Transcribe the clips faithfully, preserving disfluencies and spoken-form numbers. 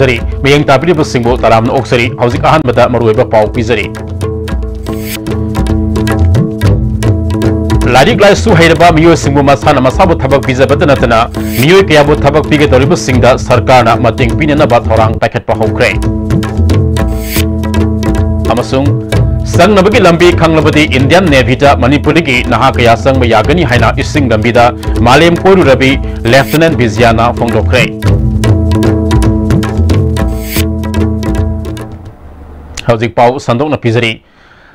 ꯖꯔꯤ꯫ ꯃꯤꯠꯌꯦꯡ ꯇꯥꯕꯤꯔꯤꯕꯁꯤꯡꯕꯨ ꯇꯔꯥꯝꯅ ꯑꯣꯛꯆꯔꯤ꯫ ꯍꯧꯖꯤꯛ ꯑꯍꯥꯟꯕꯗ ꯃꯔꯨꯑꯣꯏꯕ ꯄꯥꯎ ꯄꯤꯖꯔꯤ꯫ ꯂꯥꯏꯔꯤꯛ ꯂꯥꯏꯁꯨ ꯍꯩꯔꯕ ꯃꯤꯑꯣꯏꯁꯤꯡꯕꯨ ꯃꯁꯥꯅ ꯃꯁꯥꯕꯨ ꯊꯕꯛ ꯄꯤꯖꯕꯇ ꯅꯠꯇꯅ ꯃꯤꯑꯣꯏ ꯀꯌꯥꯕꯨ ꯊꯕꯛ ꯄꯤꯒꯗꯧꯔꯤꯕꯁꯤꯡꯗ ꯁꯔꯀꯥꯔꯅ ꯃꯇꯦꯡ ꯄꯤꯅꯅꯕ ꯊꯧꯔꯥꯡ ꯄꯥꯏꯈꯠꯄ ꯍꯧꯈ꯭ꯔꯦ꯫ ꯑꯃꯁꯨꯡ ꯆꯪꯅꯕꯒꯤ ꯂꯝꯕꯤ ꯈꯪꯂꯕꯗꯤ Indian Navy ꯗ ꯃꯅꯤꯄꯨꯔꯗꯒꯤ ꯅꯍꯥ ꯀꯌꯥ ꯆꯪꯕ ꯌꯥꯒꯅꯤ ꯍꯥꯏꯅ ꯏꯁꯤꯡ ꯂꯝꯕꯤꯗ ꯃꯥꯂꯦꯝ ꯀꯣꯏꯔꯨꯔꯕꯤ Lieutenant ꯕꯤꯖꯤꯌꯥꯅ ꯐꯣꯡꯗꯣꯛꯈ꯭ꯔꯦ꯫ ꯍꯧꯖꯤꯛ ꯄꯥꯎ ꯁꯟꯗꯣꯛꯅ ꯄꯤꯖꯔꯤ꯫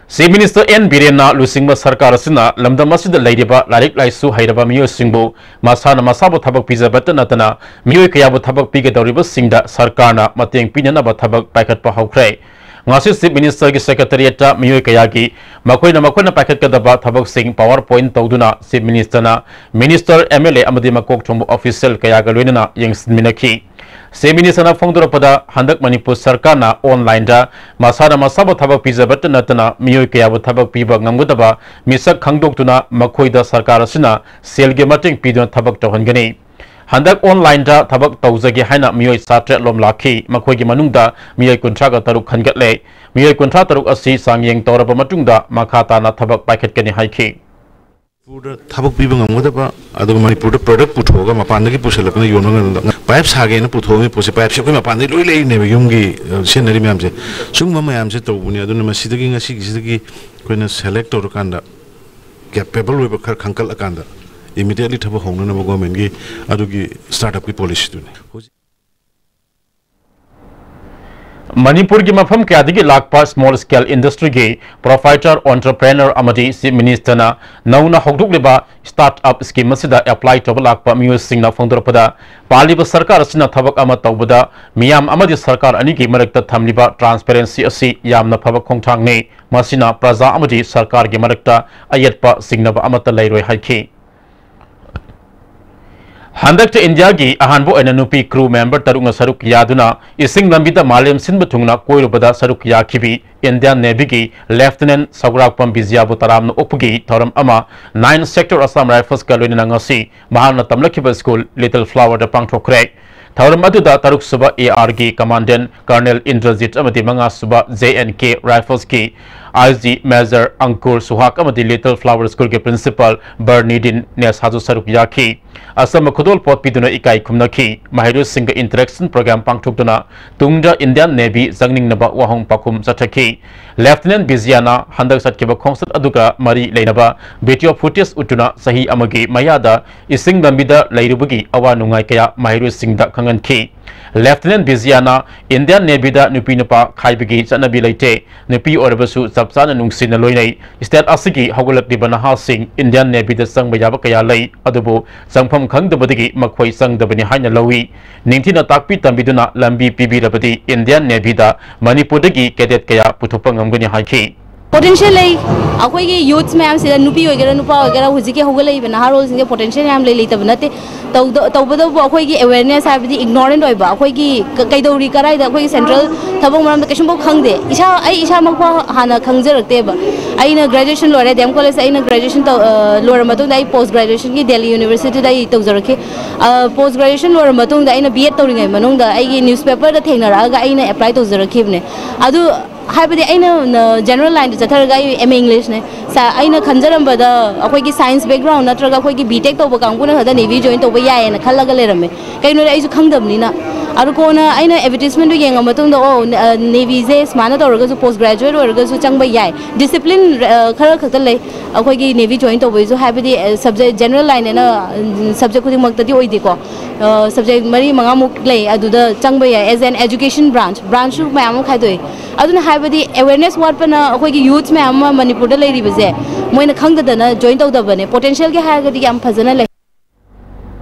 Chief Minister ꯑꯦꯟ ꯕꯤꯔꯦꯟꯅ ꯂꯨꯆꯤꯡꯕ ꯁꯔꯀꯥꯔ ꯑꯁꯤꯅ ꯂꯝꯗꯝ ꯑꯁꯤꯗ ꯂꯩꯔꯤꯕ ꯂꯥꯏꯔꯤꯛ ꯂꯥꯏꯁꯨ ꯍꯩꯔꯕ ꯃꯤꯑꯣꯏꯁꯤꯡꯕꯨ ꯃꯁꯥꯅ ꯃꯁꯥꯕꯨ ꯊꯕꯛ ꯄꯤꯖꯕꯇ ꯅꯠꯇꯅ ꯃꯤꯑꯣꯏ ꯀꯌꯥꯕꯨ ꯊꯕꯛ ꯄꯤꯒꯗꯧꯔꯤꯕꯁꯤꯡꯗ ꯁꯔꯀꯥꯔꯅ ꯃꯇꯦꯡ ꯄꯤꯅꯅꯕ ꯊꯕꯛ ꯄꯥꯏꯈꯠꯄ ꯍꯧꯈ꯭ꯔꯦ꯫ ꯉꯁꯤ Chief Minister ꯒꯤ Secretariat ꯇ ꯃꯤꯑꯣꯏ ꯀꯌꯥꯒꯤ ꯃꯈꯣꯏꯅ ꯃꯈꯣꯏꯅ ꯄꯥꯏꯈꯠꯀꯗꯕ ꯊꯕꯛꯁꯤꯡ PowerPoint ꯇꯧꯗꯨꯅ Chief Minister ꯅ Minister, M L A ꯑꯃꯗꯤ ꯃꯀꯣꯛ ꯊꯣꯡꯕ official ꯀꯌꯥꯒ ꯂꯣꯏꯅꯅ ꯌꯦꯡꯁꯤꯟꯃꯤꯟꯅꯈꯤ꯫ Chief Minister ꯅ ꯐꯣꯡꯗꯣꯔꯛꯄꯗ, ꯍꯟꯗꯛ ꯃꯅꯤꯄꯨꯔ ꯁꯔꯀꯥꯔꯅ online ꯗ ꯃꯁꯥꯅ ꯃꯁꯥꯕꯨ ꯊꯕꯛ ꯄꯤꯖꯕꯇ ꯅꯠꯇꯅ ꯃꯤꯑꯣꯏ ꯀꯌꯥꯕꯨ ꯊꯕꯛ ꯄꯤꯕ ꯉꯝꯒꯗꯕ ꯃꯤꯁꯛ ꯈꯪꯗꯣꯛꯇꯨꯅ ꯃꯈꯣꯏꯗ ꯁꯔꯀꯥꯔ ꯑꯁꯤꯅ ꯁꯦꯜꯒꯤ ꯃꯇꯦꯡ ꯄꯤꯗꯨꯅ ꯊꯕꯛ ꯇꯧꯍꯟꯒꯅꯤ꯫ ꯍꯟꯗꯛ online ꯗ ꯊꯕꯛ ꯇꯧꯖꯒꯦ ꯍꯥꯏꯅ ꯃꯤꯑꯣꯏ ꯆꯥꯇ꯭ꯔꯦꯠ ꯂꯣꯝ ꯂꯥꯛꯈꯤ꯫ ꯃꯈꯣꯏꯒꯤ ꯃꯅꯨꯡꯗ ꯃꯤꯑꯣꯏ ꯀꯨꯟꯊ꯭ꯔꯥꯒ ꯇꯔꯨꯛ ꯈꯟꯒꯠꯂꯦ꯫ ꯃꯤꯑꯣꯏ ꯀꯨꯟꯊ꯭ꯔꯥ ꯇꯔꯨꯛ ꯑꯁꯤ ꯆꯥꯡꯌꯦꯡ ꯇꯧꯔꯕ ꯃꯇꯨꯡꯗ ꯃꯈꯥ ꯇꯥꯅ ꯊꯕꯛ ꯄꯥꯏꯈꯠꯀꯅꯤ ꯍꯥꯏꯈꯤ꯫ ꯃꯅꯤꯄꯨꯔꯗ ꯊꯕꯛ ꯄꯤꯕ ꯉꯝꯒꯗꯕ, ꯑꯗꯨꯒ ꯃꯅꯤꯄꯨꯔꯗ product ꯄꯨꯊꯣꯛꯑꯒ ꯃꯄꯥꯟꯗꯒꯤ ꯄꯨꯁꯜꯂꯛꯇꯅ ꯌꯣꯟꯕ ꯉꯝꯗꯕ꯫ Pipe ꯁꯥꯒꯦꯅ ꯄꯨꯊꯣꯛꯑꯝꯃꯤ ꯄꯣꯠꯁꯦ, pipe ꯁꯦ ꯑꯩꯈꯣꯏ ꯃꯄꯥꯟꯗꯒꯤ ꯂꯣꯏ ꯂꯩꯔꯤꯅꯦꯕ, ꯌꯨꯝꯒꯤ, ꯑ, ꯁꯤꯖꯤꯟꯅꯔꯤ ꯃꯌꯥꯝꯁꯦ꯫ ꯁꯤꯒꯨꯝꯕ ꯃꯌꯥꯝꯁꯦ ꯇꯧꯕꯅꯤ꯫ ꯑꯗꯨꯅ ꯃꯁꯤꯗꯒꯤ ꯉꯁꯤꯒꯤꯁꯤꯗꯒꯤ ꯑꯩꯈꯣꯏꯅ select ꯇꯧꯔꯀꯥꯟꯗ, capable ꯑꯣꯏꯕ ꯈꯔ ꯈꯟꯒꯠꯂꯀꯥꯟꯗ, immediately ꯊꯕꯛ ꯍꯧꯅꯅꯕ government ꯀꯤ ꯑꯗꯨꯒꯤ startup ꯀꯤ policy ꯗꯨꯅꯤ꯫ ꯍꯧꯖꯤꯛ ꯃꯅꯤꯄꯨꯔꯒꯤ ꯃꯐꯝ ꯀꯌꯥꯗꯒꯤ ꯂꯥꯛꯄ small scale industry ꯒꯤ proprietor, entrepreneur ꯑꯃꯗꯤ Chief Minister ꯅ ꯅꯧꯅ ꯍꯧꯗꯣꯛꯂꯤꯕ startup scheme ꯑꯁꯤꯗ apply ꯇꯧꯕ ꯂꯥꯛꯄ ꯃꯤꯑꯣꯏꯁꯤꯡꯅ ꯐꯣꯡꯗꯣꯔꯛꯄꯗ, ꯄꯥꯜꯂꯤꯕ ꯁꯔꯀꯥꯔ ꯑꯁꯤꯅ ꯊꯕꯛ ꯑꯃ ꯇꯧꯕꯗ ꯃꯤꯌꯥꯝ ꯑꯃꯗꯤ ꯁꯔꯀꯥꯔ ꯑꯅꯤꯒꯤ ꯃꯔꯛꯇ ꯊꯝꯂꯤꯕ transparency ꯑꯁꯤ ꯌꯥꯝꯅ ꯐꯕ ꯈꯣꯡꯊꯥꯡꯅꯤ꯫ ꯃꯁꯤꯅ ꯄ꯭ꯔꯖꯥ ꯑꯃꯗꯤ ꯁꯔꯀꯥꯔꯒꯤ ꯃꯔꯛꯇ ꯑꯌꯦꯠꯄ ꯆꯤꯡꯅꯕ ꯑꯃꯠꯇ ꯂꯩꯔꯣꯏ ꯍꯥꯏꯈꯤ꯫ ꯍꯟꯗꯛꯇ ꯏꯟꯗꯤꯌꯥꯒꯤ ꯑꯍꯥꯟꯕ ꯑꯣꯏꯅ ꯅꯨꯄꯤ crew member ꯇꯔꯨꯛꯅ ꯁꯔꯨꯛ ꯌꯥꯗꯨꯅ ꯏꯁꯤꯡ ꯂꯝꯕꯤꯗ ꯃꯥꯂꯦꯝ ꯁꯤꯟꯕ ꯊꯨꯡꯅ ꯀꯣꯏꯔꯨꯕꯗ ꯁꯔꯨꯛ ꯌꯥꯈꯤꯕꯤ Indian Navy ꯒꯤ Lieutenant ꯁꯧꯒ꯭ꯔꯥꯛꯄꯝ ꯕꯤꯖꯤꯌꯥꯕꯨ ꯇꯔꯥꯝꯅ ꯑꯣꯛꯄꯒꯤ ꯊꯧꯔꯝ ꯑꯃ Nine Sector Assam Rifles ꯀ ꯂꯣꯏꯅꯅ ꯉꯁꯤ ꯃꯍꯥꯛꯅ ꯇꯝꯂꯛꯈꯤꯕ school Little Flower ꯗ ꯄꯥꯡꯊꯣꯛꯈ꯭ꯔꯦ꯫ ꯊꯧꯔꯝ ꯑꯗꯨꯗ ꯇꯔꯨꯛ ꯁꯨꯕ ꯑꯦ ꯑꯥꯔꯒꯤ ꯀꯃꯥꯟꯗꯦꯟ ꯀꯔꯅꯦꯜ ꯏꯟꯗ꯭ꯔꯖꯤꯠ ꯑꯃꯗꯤ ꯃꯉꯥ ꯁꯨꯕ J and K ꯔꯥꯏꯐꯜꯁꯀꯤ I G major ꯑꯪꯀꯨꯔ ꯁꯨꯍꯥꯛ ꯑꯃꯗꯤ ꯂꯤꯇꯜ ꯐ꯭ꯂꯥꯋꯔ ꯁ꯭ꯀꯨꯜꯒꯤ ꯄ꯭ꯔꯤꯟꯁꯤꯄꯥꯜ ꯕꯔꯅꯤꯗꯤꯟ ꯅꯦꯁꯥꯁꯨ ꯁꯔꯨꯛ ꯌꯥꯈꯤ꯫ ꯑꯆꯝꯕ ꯈꯨꯗꯣꯜꯄꯣꯠ ꯄꯤꯗꯨꯅ ꯏꯀꯥꯏ ꯈꯨꯝꯅꯈꯤ꯫ ꯃꯍꯩꯔꯣꯏꯁꯤꯡꯒ interaction program ꯄꯥꯡꯊꯣꯛꯇꯨꯅ ꯇꯨꯡꯗ Indian Navy ꯆꯪꯅꯤꯡꯅꯕ ꯋꯥꯍꯪ ꯄꯥꯎꯈꯨꯝ ꯆꯠꯊꯈꯤ꯫ ꯂꯦꯐꯇꯤꯅꯦꯟ ꯕꯤꯖꯤꯌꯥꯅ ꯍꯟꯗꯛ ꯆꯠꯈꯤꯕ ꯈꯣꯡꯆꯠ ꯑꯗꯨꯒ ꯃꯔꯤ ꯂꯩꯅꯕ video footage ꯎꯠꯇꯨꯅ ꯆꯍꯤ ꯑꯃꯒꯤ ꯃꯌꯥꯗ ꯏꯁꯤꯡ ꯂꯝꯕꯤꯗ ꯂꯩꯔꯨꯕꯒꯤ ꯑꯋꯥ ꯅꯨꯡꯉꯥꯏ ꯀꯌꯥ ꯃꯍꯩꯔꯣꯏꯁꯤꯡꯗ ꯈꯪꯍꯟꯈꯤ꯫ ꯂꯦꯐꯇꯤꯅꯦꯟ ꯕꯤꯖꯤꯌꯥꯅ Indian Navyꯗ ꯅꯨꯄꯤ ꯅꯨꯄꯥ ꯈꯥꯏꯕꯒꯤ ꯆꯠꯅꯕꯤ ꯂꯩꯇꯦ꯫ ꯅꯨꯄꯤ ꯑꯣꯏꯔꯕꯁꯨ ꯆꯞ ꯆꯥꯅ ꯅꯨꯡꯁꯤꯅ ꯂꯣꯏꯅꯩ꯫ State ꯑꯁꯤꯒꯤ ꯍꯧꯒꯠꯂꯛꯂꯤꯕ ꯅꯍꯥꯁꯤꯡ Indian Navyꯗ ꯆꯪꯕ ꯌꯥꯕ ꯀꯌꯥ ꯂꯩ, ꯑꯗꯨꯕꯨ ꯆꯪꯐꯝ ꯈꯪꯗꯕꯗꯒꯤ ꯃꯈꯣꯏ ꯆꯪꯗꯕꯅꯤ ꯍꯥꯏꯅ ꯂꯧꯏ꯫ ꯅꯤꯡꯊꯤꯅ ꯇꯥꯛꯄꯤ ꯇꯝꯕꯤꯗꯨꯅ ꯂꯝꯕꯤ ꯄꯤꯕꯤꯔꯕꯗꯤ Indian Navyꯗ ꯃꯅꯤꯄꯨꯔꯗꯒꯤ cadet ꯀꯌꯥ ꯄꯨꯊꯣꯛꯄ ꯉꯝꯒꯅꯤ ꯍꯥꯏꯈꯤ꯫ Potential ꯂꯩ꯫ ꯑꯩꯈꯣꯏꯒꯤ youths ꯃꯌꯥꯝꯁꯤꯗ, ꯅꯨꯄꯤ ꯑꯣꯏꯒꯦꯔꯥ ꯅꯨꯄꯥ ꯑꯣꯏꯒꯦꯔꯥ, ꯍꯧꯖꯤꯛꯀꯤ ꯍꯧꯒꯠꯂꯛꯏꯕ ꯅꯍꯥꯔꯣꯜꯁꯤꯡꯁꯦ potential ꯌꯥꯝ ꯂꯩ, ꯂꯩꯇꯕ ꯅꯠꯇꯦ꯫ ꯇꯧꯗ-, ꯇꯧꯕꯇꯕꯨ ꯑꯩꯈꯣꯏꯒꯤ awareness ꯍꯥꯏꯕꯗꯤ ignorant ꯑꯣꯏꯕ, ꯑꯩꯈꯣꯏꯒꯤ ꯀ-, ꯀꯩꯗꯧꯔꯤ, ꯀꯔꯥꯏꯗ, ꯑꯩꯈꯣꯏꯒꯤ central ꯊꯕꯛ ꯃꯔꯝꯗ ꯀꯩꯁꯨꯝꯐꯥꯎ ꯈꯪꯗꯦ꯫ ꯏꯁꯥ, ꯑꯩ ꯏꯁꯥꯃꯛ ꯐꯥꯎ ꯍꯥꯟꯅ ꯈꯪꯖꯔꯛꯇꯦꯕ꯫ ꯑꯩꯅ graduation ꯂꯣꯏꯔꯦ, ꯗꯤ ꯑꯦꯝ ꯀꯣꯂꯦꯖꯇ ꯑꯩꯅ graduation ꯇꯧ-, ꯑ, ꯂꯣꯏꯔ ꯃꯇꯨꯡꯗ ꯑꯩ post graduationꯒꯤ ꯗꯦꯜꯂꯤ ꯌꯨꯅꯤꯚꯔꯁꯤꯇꯤꯗ ꯑꯩ ꯇꯧꯖꯔꯛꯈꯤ꯫ ꯑ, post graduation ꯂꯣꯏꯔ ꯃꯇꯨꯡꯗ ꯑꯩꯅ ꯕꯤ ꯑꯦꯗ ꯇꯧꯔꯤꯉꯩ ꯃꯅꯨꯡꯗ ꯑꯩꯒꯤ newspaperꯗ ꯊꯦꯡꯅꯔꯛꯑꯒ ꯑꯩꯅ apply ꯇꯧꯖꯔꯛꯈꯤꯕꯅꯦ꯫ ꯑꯗꯨ ꯍꯥꯏꯕꯗꯤ ꯑꯩꯅ, ꯅ-, general lineꯗ ꯆꯠꯊꯔꯒ ꯑꯩ ꯑꯦꯝ ꯑꯦ Englishꯅꯦ꯫ ꯁꯥ-, ꯑꯩꯅ ꯈꯟꯖꯔꯝꯕꯗ ꯑꯩꯈꯣꯏꯒꯤ science background ꯅꯠꯇ꯭ꯔꯒ ꯑꯩꯈꯣꯏꯒꯤ B Tech ꯇꯧꯕ ꯀꯥꯡꯕꯨꯅ ꯈꯛꯇ Navy join ꯇꯧꯕ ꯌꯥꯏꯌꯦꯅ ꯈꯜꯂꯒ ꯂꯩꯔꯝꯃꯦ꯫ ꯀꯩꯅꯣꯗꯤ ꯑꯩꯁꯨ ꯈꯪꯗꯕꯅꯤꯅ꯫ ꯑꯗꯨ ꯀꯣꯟꯅ ꯑꯩꯅ advertisementꯗꯨ ꯌꯦꯡꯉ ꯃꯇꯨꯡꯗ, ꯑꯣ, ꯅ-, ꯑ, Navyꯁꯦ ꯁꯨꯃꯥꯏꯅ ꯇꯧꯔꯒꯁꯨ post graduate ꯑꯣꯏꯔꯒꯁꯨ ꯆꯪꯕ ꯌꯥꯏ꯫ Discipline, ꯑ, ꯈꯔ ꯈꯛꯇ ꯂꯩ꯫ ꯑꯩꯈꯣꯏꯒꯤ Navy join ꯇꯧꯕꯩꯁꯨ ꯍꯥꯏꯕꯗꯤ, ꯑ, subject general lineꯅ, ꯎꯝ, subject ꯈꯨꯗꯤꯡꯃꯛꯇꯗꯤ ꯑꯣꯏꯗꯦꯀꯣ꯫ ꯑ, subject ꯃꯔꯤ ꯃꯉꯥꯃꯨꯛ ꯂꯩ, ꯑꯗꯨꯗ ꯆꯪꯕ ꯌꯥꯏ꯫ As an education branch, branchꯁꯨ ꯃꯌꯥꯝ ꯑꯃ ꯈꯥꯏꯗꯣꯛꯏ꯫ ꯑꯗꯨꯅ ꯍꯥꯏꯕꯗꯤ awareness ꯋꯥꯠꯄꯅ ꯑꯩꯈꯣꯏꯒꯤ youths ꯃꯌꯥꯝ ꯑꯃ ꯃꯅꯤꯄꯨꯔꯗ ꯂꯩꯔꯤꯕꯁꯦ ꯃꯣꯏꯅ ꯈꯪꯗꯗꯅ join ꯇꯧꯗꯕꯅꯦ꯫ Potentialꯒꯤ ꯍꯥꯏꯔꯒꯗꯤ ꯌꯥꯝ ꯐꯖꯅ ꯂꯩ꯫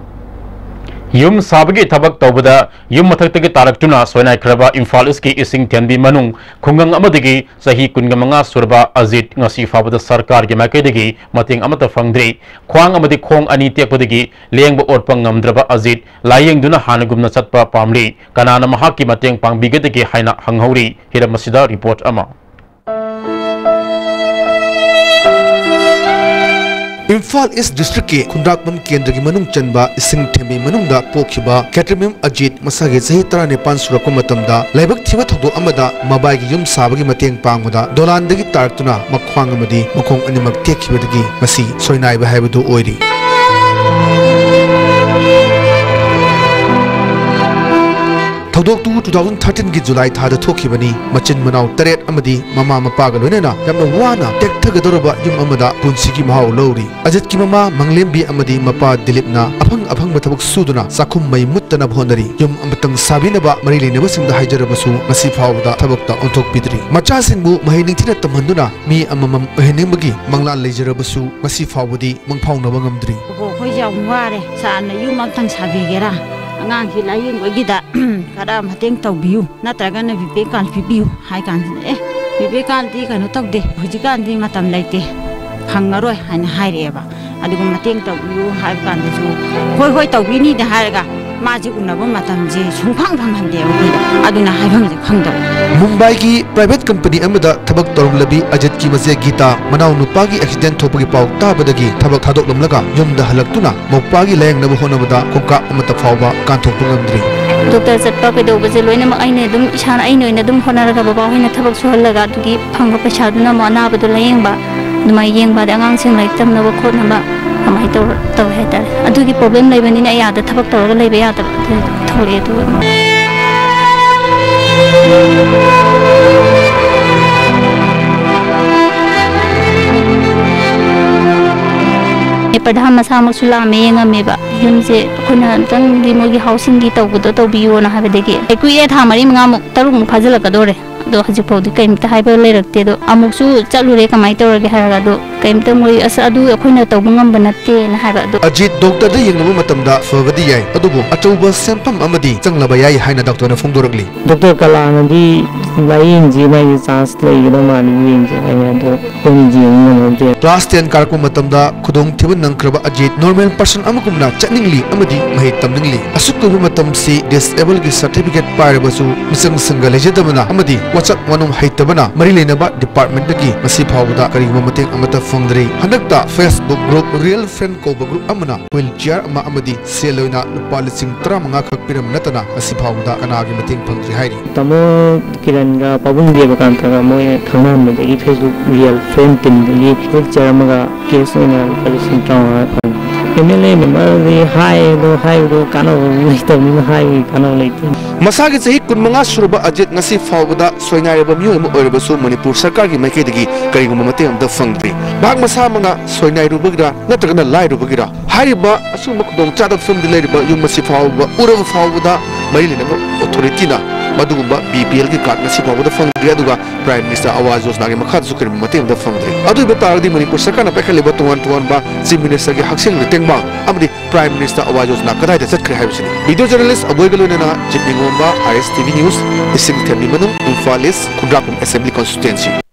ꯌꯨꯝ ꯁꯥꯕꯒꯤ ꯊꯕꯛ ꯇꯧꯕꯗ ꯌꯨꯝ ꯃꯊꯛꯇꯒꯤ ꯇꯥꯔꯛꯇꯨꯅ ꯁꯣꯏꯅꯥꯏꯈ꯭ꯔꯕ ꯏꯝꯐꯥꯜ ꯏꯁꯀꯤ ꯏꯁꯤꯡ ꯊꯦꯟꯕꯤ ꯃꯅꯨꯡ ꯈꯨꯡꯒꯪ ꯑꯃꯗꯒꯤ ꯆꯍꯤ ꯀꯨꯟꯃꯉꯥ ꯁꯨꯔꯕ ꯑꯖꯤꯠ ꯉꯁꯤ ꯐꯥꯎꯕꯗ ꯁꯔꯀꯥꯔꯒꯤ ꯃꯥꯏꯀꯩꯗꯒꯤ ꯃꯇꯦꯡ ꯑꯃꯠꯇ ꯐꯪꯗ꯭ꯔꯤ꯫ ꯈ꯭ꯋꯥꯡ ꯑꯃꯗꯤ ꯈꯣꯡ ꯑꯅꯤ ꯇꯦꯛꯄꯗꯒꯤ ꯂꯦꯡꯕ ꯑꯣꯠꯄ ꯉꯝꯗ꯭ꯔꯕ ꯑꯖꯤꯠ ꯂꯥꯏꯌꯦꯡꯗꯨꯅ ꯍꯥꯟꯅꯒꯨꯝꯅ ꯆꯠꯄ ꯄꯥꯝꯂꯤ꯫ ꯀꯅꯥꯅ ꯃꯍꯥꯛꯀꯤ ꯃꯇꯦꯡ ꯄꯥꯡꯕꯤꯒꯗꯒꯦ ꯍꯥꯏꯅ ꯍꯪꯍꯧꯔꯤ꯫ ꯍꯤꯔꯝ ꯑꯁꯤꯗ report ꯑꯃ꯫ ꯏꯝꯐꯥꯜ ꯏꯁ ꯗꯤꯁꯇ꯭ꯔꯤꯛꯀꯤ ꯈꯨꯟꯗ꯭ꯔꯥꯛꯄꯝ ꯀꯦꯟꯗ꯭ꯔꯒꯤ ꯃꯅꯨꯡ ꯆꯟꯕ ꯏꯁꯤꯡ ꯊꯦꯝꯕꯤ ꯃꯅꯨꯡꯗ ꯄꯣꯛꯈꯤꯕ ꯈꯦꯇ꯭ꯔꯤꯃꯌꯨꯝ ꯑꯖꯤꯠ ꯃꯁꯥꯒꯤ ꯆꯍꯤ ꯇꯔꯥꯅꯤꯄꯥꯟ ꯁꯨꯔꯛꯄ ꯃꯇꯝꯗ ꯂꯥꯏꯕꯛ ꯊꯤꯕ ꯊꯧꯗꯣꯛ ꯑꯃꯗ ꯃꯕꯥꯏꯒꯤ ꯌꯨꯝ ꯁꯥꯕꯒꯤ ꯃꯇꯦꯡ ꯄꯥꯡꯕꯗ ꯗꯣꯂꯥꯟꯗꯒꯤ ꯇꯥꯔꯛꯇꯨꯅ ꯃꯈ꯭ꯋꯥꯡ ꯑꯃꯗꯤ ꯃꯈꯣꯡ ꯑꯅꯤꯃꯛ ꯇꯦꯛꯈꯤꯕꯗꯒꯤ ꯉꯁꯤ ꯁꯣꯏꯅꯥꯏꯕ ꯍꯥꯏꯕꯗꯨ ꯑꯣꯏꯔꯤ꯫ ꯊꯧꯗꯣꯛꯇꯨ two thousand thirteen ꯒꯤ ꯖꯨꯂꯥꯏ ꯊꯥꯗ ꯊꯣꯛꯈꯤꯕꯅꯤ꯫ ꯃꯆꯤꯟ ꯃꯅꯥꯎ ꯇꯔꯦꯠ ꯑꯃꯗꯤ ꯃꯃꯥ ꯃꯄꯥꯒ ꯂꯣꯏꯅꯅ ꯌꯥꯝꯅ ꯋꯥꯅ ꯇꯦꯛꯊꯒꯗꯧꯔꯕ ꯌꯨꯝ ꯑꯃꯗ ꯄꯨꯟꯁꯤꯒꯤ ꯃꯍꯥꯎ ꯂꯧꯔꯤ꯫ ꯑꯖꯤꯠꯀꯤ ꯃꯃꯥ ꯃꯪꯂꯦꯝꯕꯤ ꯑꯃꯗꯤ ꯃꯄꯥ ꯗꯤꯂꯤꯞꯅ ꯑꯐꯪ ꯑꯐꯪꯕ ꯊꯕꯛ ꯁꯨꯗꯨꯅ ꯆꯥꯛꯈꯨꯝ ꯃꯩ ꯃꯨꯠꯇꯅꯕ ꯍꯣꯠꯅꯔꯤ꯫ ꯌꯨꯝ ꯑꯃꯇꯪ ꯁꯥꯕꯤꯅꯕ ꯃꯔꯤ ꯂꯩꯅꯕꯁꯤꯡꯗ ꯍꯥꯏꯖꯔꯕꯁꯨ ꯉꯁꯤ ꯐꯥꯎꯕꯗ ꯊꯕꯛꯇ ꯑꯣꯟꯊꯣꯛꯄꯤꯗ꯭ꯔꯤ꯫ ꯃꯆꯥꯁꯤꯡꯕꯨ ꯃꯍꯩ ꯅꯤꯡꯊꯤꯅ ꯇꯝꯍꯟꯗꯨꯅ ꯃꯤ ꯑꯃꯃꯝ ꯑꯣꯏꯍꯟꯅꯤꯡꯕꯒꯤ ꯃꯪꯂꯥꯟ ꯂꯩꯖꯔꯕꯁꯨ ꯉꯁꯤ ꯐꯥꯎꯕꯗꯤ ꯃꯪꯐꯥꯎꯅꯕ ꯉꯝꯗ꯭ꯔꯤ꯫ ꯕꯣꯕꯣꯛ, ꯑꯩꯈꯣꯏꯁꯦ ꯌꯥꯝ ꯋꯥꯔꯦ꯫ ꯁꯥꯔꯅ ꯌꯨꯝ ꯑꯝꯇꯪ ꯁꯥꯕꯤꯒꯦꯔꯥ? ꯑꯉꯥꯡꯁꯤ ꯂꯥꯏꯌꯦꯡꯕꯒꯤꯗ ꯈꯔ ꯃꯇꯦꯡ ꯇꯧꯕꯤꯌꯨ, ꯅꯠꯇ꯭ꯔꯒꯅ ꯕꯤꯄꯦ ꯀꯥꯔꯗ ꯄꯤꯕꯤꯌꯨ ꯍꯥꯏ ꯀꯥꯟꯁꯤꯗ, "ꯑꯦ, ꯕꯤꯄꯦ ꯀꯥꯔꯗꯇꯤ ꯀꯩꯅꯣ ꯇꯧꯗꯦ, ꯍꯧꯖꯤꯛꯀꯥꯟꯗꯤ ꯃꯇꯝ ꯂꯩꯇꯦ, ꯐꯪꯉꯔꯣꯏ" ꯍꯥꯏꯅ ꯍꯥꯏꯔꯛꯑꯦꯕ꯫ ꯑꯗꯨꯒ ꯃꯇꯦꯡ ꯇꯧꯕꯤꯌꯨ ꯍꯥꯏꯕ ꯀꯥꯟꯗꯁꯨ, "ꯍꯣꯏ, ꯍꯣꯏ, ꯇꯧꯕꯤꯅꯤꯗꯤ" ꯍꯥꯏꯔꯒ ꯃꯥꯁꯦ ꯎꯅꯕ ꯃꯇꯝꯁꯦ ꯁꯨꯡꯐꯪ ꯐꯪꯍꯟꯗꯦꯕ ꯑꯩꯈꯣꯏꯗ꯫ ꯑꯗꯨꯅ ꯍꯥꯏꯐꯝꯁꯦ ꯈꯪꯗꯕ꯫ ꯃꯨꯝꯕꯥꯏꯒꯤ ꯄ꯭ꯔꯥꯏꯚꯦꯠ ꯀꯝꯄꯅꯤ ꯑꯃꯗ ꯊꯕꯛ ꯇꯧꯔꯝꯂꯕꯤ ꯑꯖꯤꯠꯀꯤ ꯃꯆꯦ ꯒꯤꯇꯥ ꯃꯅꯥꯎ ꯅꯨꯄꯥꯒꯤ ꯑꯦꯛꯁꯤꯗꯦꯟ ꯊꯣꯛꯄꯒꯤ ꯄꯥꯎ ꯇꯥꯕꯗꯒꯤ ꯊꯕꯛ ꯊꯥꯗꯣꯛꯂꯝꯂꯒ ꯌꯨꯝꯗ ꯍꯜꯂꯛꯇꯨꯅ ꯃꯧꯄꯥꯒꯤ ꯂꯥꯌꯦꯡꯅꯕ ꯍꯣꯠꯅꯕꯗ ꯈꯣꯡꯀꯥꯞ ꯑꯃꯠꯇ ꯐꯥꯎꯕ ꯀꯥꯟꯊꯣꯛꯄ ꯉꯝꯗ꯭ꯔꯤ꯫ ꯗꯣꯛꯇꯔ ꯆꯠꯄ ꯀꯩꯗꯧꯕꯁꯦ ꯂꯣꯏꯅꯃꯛ ꯑꯩꯅ ꯑꯗꯨꯝ, ꯏꯁꯥꯅ, ꯑꯩꯅ ꯑꯣꯏꯅ ꯑꯗꯨꯝ ꯍꯣꯠꯅꯔꯒ ꯕꯕꯥꯍꯣꯏꯅ ꯊꯕꯛ ꯁꯨꯍꯜꯂꯒ ꯑꯗꯨꯒꯤ ꯐꯪꯕ ꯄꯩꯁꯥꯗꯨꯅ ꯑꯃꯨꯛ ꯑꯅꯥꯕꯗꯣ ꯂꯥꯌꯦꯡꯕ, ꯑꯗꯨꯃꯥꯏꯅ ꯌꯦꯡꯕ, ꯑꯗꯩ ꯑꯉꯥꯡꯁꯤꯡ ꯂꯥꯏꯔꯤꯛ ꯇꯝꯅꯕ ꯈꯣꯠꯅꯕ ꯑꯗꯨꯃꯥꯏꯅ ꯇꯧꯔ-, ꯇꯧꯋꯦ ꯍꯥꯏꯇꯥꯔꯦ꯫ ꯑꯗꯨꯒꯤ ꯄ꯭ꯔꯣꯕ꯭ꯂꯦꯝ ꯂꯩꯕꯅꯤꯅ ꯑꯩ ꯑꯥꯗ ꯊꯕꯛ ꯇꯧꯔꯒ ꯂꯩꯕ ꯌꯥꯗꯕ, ꯑꯗꯨ ꯊꯣꯛꯂꯛꯑꯦ꯫ ꯑꯗꯨꯒ ꯄ꯭ꯔꯙꯥꯟ ꯃꯁꯥꯃꯛꯁꯨ ꯂꯥꯛꯑꯝꯃꯦ, ꯌꯦꯡꯉꯝꯃꯦꯕ꯫ ꯌꯨꯝꯁꯦ ꯑꯩꯈꯣꯏꯅ ꯑꯝꯇꯪꯗꯤ ꯃꯣꯏꯒꯤ ꯍꯥꯎꯁꯤꯡꯒꯤ ꯇꯧꯕꯗꯣ ꯇꯧꯕꯤꯌꯣꯅ ꯍꯥꯏꯕꯗꯒꯤ ꯑꯩ ꯀꯨꯏꯔꯦ, ꯊꯥ ꯃꯔꯤ ꯃꯉꯥꯃꯨꯛ, ꯇꯔꯨꯛꯃꯨꯛ ꯐꯥꯖꯤꯜꯂꯛꯀꯗꯧꯔꯦ꯫ ꯑꯗꯣ ꯍꯧꯖꯤꯛ ꯐꯥꯎꯗꯤ ꯀꯩꯝꯇ ꯍꯥꯏꯕ ꯂꯩꯔꯛꯇꯦ꯫ ꯑꯗꯣ ꯑꯃꯨꯛꯁꯨ ꯆꯠꯂꯨꯔꯦ, "ꯀꯃꯥꯏꯅ ꯇꯧꯔꯒꯦ?" ꯍꯥꯏꯔꯒ, ꯑꯗꯣ ꯀꯩꯝꯇ ꯃꯣꯏ, "ꯑꯁ, ꯑꯗꯨ ꯑꯩꯈꯣꯏꯅ ꯇꯧꯕ ꯉꯝꯕ ꯅꯠꯇꯦꯅ" ꯍꯥꯏꯕ꯫ ꯑꯗꯣ ꯑꯖꯤꯠ ꯗꯣꯛꯇꯔꯗ ꯌꯦꯡꯂꯨꯕ ꯃꯇꯝꯗ ꯐꯕꯗꯤ ꯌꯥꯏ, ꯑꯗꯨꯕꯨ ꯑꯆꯧꯕ ꯁꯦꯟꯐꯝ ꯑꯃꯗꯤ ꯆꯪꯂꯕ ꯌꯥꯏ ꯍꯥꯏꯅ ꯗꯣꯛꯇꯔꯅ ꯐꯣꯡꯗꯣꯔꯛꯂꯤ꯫ ꯗꯣꯛꯇꯔ ꯀꯂꯥꯅꯗꯤ ꯂꯥꯌꯦꯡꯁꯤ ꯃꯥꯒꯤ ꯆꯥꯟꯁ ꯂꯩꯒꯗꯧ ꯃꯥꯜꯂꯤ, ꯌꯦꯡꯁꯤ ꯍꯥꯏꯌꯦ꯫ ꯑꯗꯣ ꯑꯩꯈꯣꯏꯅ ꯌꯦꯡꯕ ꯉꯝꯍꯧꯗꯦ꯫ ꯀ꯭ꯂꯥꯁ ꯇꯦꯟ ꯀꯥꯔꯛꯄ ꯃꯇꯝꯗ ꯈꯨꯗꯣꯡꯊꯤꯕ ꯅꯪꯈ꯭ꯔꯕ ꯑꯖꯤꯠ ꯅꯣꯔꯃꯦꯜ ꯄꯔꯁꯟ ꯑꯃꯒꯨꯝꯅ ꯆꯠꯅꯤꯡꯂꯤ ꯑꯃꯗꯤ ꯃꯍꯩ ꯇꯝꯅꯤꯡꯂꯤ꯫ ꯑꯁꯨꯛ ꯀꯨꯏꯕ ꯃꯇꯝꯁꯤ ꯗꯤꯁꯑꯦꯕꯜꯒꯤ ꯁꯔꯇꯤꯐꯤꯀꯦꯠ ꯄꯥꯏꯔꯕꯁꯨ ꯃꯤꯆꯪꯁꯤꯡꯒ ꯂꯩꯖꯗꯕꯅ ꯑꯃꯗꯤ ꯋꯥꯆꯞ ꯋꯥꯅꯣꯝ ꯍꯩꯇꯕꯅ ꯃꯔꯤ ꯂꯩꯅꯕ departmentꯇꯒꯤ ꯉꯁꯤ ꯐꯥꯎꯕꯗ ꯀꯔꯤꯒꯨꯝꯕ ꯃꯇꯦꯡ ꯑꯃꯠꯇ ꯐꯪꯗ꯭ꯔꯤ꯫ ꯍꯟꯗꯛꯇ Facebook group Real Friend ꯀꯧꯕ group ꯑꯃꯅ wheelchair ꯑꯃ ꯑꯃꯗꯤ ꯁꯦꯜ ꯑꯣꯏꯅ ꯂꯨꯄꯥ ꯂꯤꯁꯤꯡ ꯇꯔꯥꯃꯉꯥ ꯈꯛ ꯄꯤꯔꯝꯕ ꯅꯠꯇꯅ ꯉꯁꯤ ꯐꯥꯎꯕꯗ ꯀꯅꯥꯒꯤ ꯃꯇꯦꯡ ꯐꯪꯗ꯭ꯔꯤ ꯍꯥꯏꯔꯤ꯫ ꯇꯥꯃꯣ ꯀꯤꯔꯟꯒ ꯄꯥꯕꯨꯡ ꯗꯦꯕꯀꯥꯟꯇꯒ ꯃꯣꯏ ꯈꯪꯅꯔꯝꯕꯗꯒꯤ Facebook Real Friend teamꯗꯒꯤ wheelchair ꯑꯃꯒ cash ꯑꯣꯏꯅ ꯂꯨꯄꯥ ꯂꯤꯁꯤꯡ ꯇꯔꯥꯃꯉꯥ ꯐꯪꯉꯤ꯫ MLA memberꯗꯤ ꯍꯥꯏ, ꯑꯗꯣ ꯍꯥꯏꯕꯗꯣ ꯀꯥꯟꯅꯕ ꯂꯩꯇꯕꯅꯤꯅ ꯍꯥꯏꯕꯒꯤ ꯀꯥꯟꯅꯕ ꯂꯩꯇꯦ꯫ ꯃꯁꯥꯒꯤ ꯆꯍꯤ ꯀꯨꯟꯃꯉꯥ ꯁꯨꯔꯕ ꯑꯖꯤꯠ ꯉꯁꯤ ꯐꯥꯎꯕꯗ ꯁꯣꯏꯅꯥꯏꯔꯕ ꯃꯤꯑꯣꯏ ꯑꯃ ꯑꯣꯏꯔꯕꯁꯨ ꯃꯅꯤꯄꯨꯔ ꯁꯔꯀꯥꯔꯒꯤ ꯃꯥꯏꯀꯩꯗꯒꯤ ꯀꯔꯤꯒꯨꯝꯕ ꯃꯇꯦꯡ ꯑꯃꯠꯇ ꯐꯪꯗ꯭ꯔꯤ꯫ ꯃꯍꯥꯛ ꯃꯁꯥꯃꯛꯅ ꯁꯣꯏꯅꯥꯏꯔꯨꯕꯒꯤꯔ ꯅꯠꯇ꯭ꯔꯒꯅ ꯂꯥꯏꯔꯨꯕꯒꯤꯔ? ꯍꯥꯏꯔꯤꯕ ꯑꯁꯤꯒꯨꯝꯕ ꯈꯨꯗꯣꯡꯆꯥꯗꯕ ꯐꯤꯕꯝꯗ ꯂꯩꯔꯤꯕ ꯌꯨꯝ ꯑꯁꯤ ꯐꯥꯎꯕ ꯎꯔꯕ ꯐꯥꯎꯕꯗ ꯃꯔꯤ ꯂꯩꯅꯕ authorityꯅ ꯃꯗꯨꯒꯨꯝꯕ BPLꯒꯤ card ꯉꯁꯤ ꯐꯥꯎꯕꯗ ꯐꯪꯗ꯭ꯔꯤ꯫ ꯑꯗꯨꯒ Prime Minister Awas Yojanagꯤ ꯃꯈꯥꯗꯁꯨ ꯀꯔꯤꯒꯨꯝꯕ ꯃꯇꯦꯡ ꯑꯃꯠꯇ ꯐꯪꯗ꯭ꯔꯤ꯫ ꯑꯗꯨ ꯑꯣꯏꯕ ꯇꯥꯔꯒꯗꯤ ꯃꯅꯤꯄꯨꯔ ꯁꯔꯀꯥꯔꯅ ꯄꯥꯏꯈꯠꯂꯤꯕ ꯇꯣꯉꯥꯟ ꯇꯣꯉꯥꯟꯕ Chief Ministerꯒꯤ ꯍꯛꯁꯦꯜꯒꯤ ꯇꯦꯡꯕꯥꯡ ꯑꯃꯗꯤ Prime Minister Awas Yojana ꯀꯗꯥꯏꯗ ꯆꯠꯈ꯭ꯔꯦ ꯍꯥꯏꯕꯁꯤꯅꯤ꯫ Video journalist ꯑꯕꯣꯏꯒ ꯂꯣꯏꯅꯅ ꯖꯤꯠ ꯃꯤꯉꯣꯝꯕ, ISTV News, ꯏꯁꯤꯡ ꯊꯦꯝꯕꯤ ꯃꯅꯨꯡ, ꯏꯝꯐꯥꯜ East, ꯈꯨꯟꯗ꯭ꯔꯥꯛꯄꯝ Assembly Constituency꯫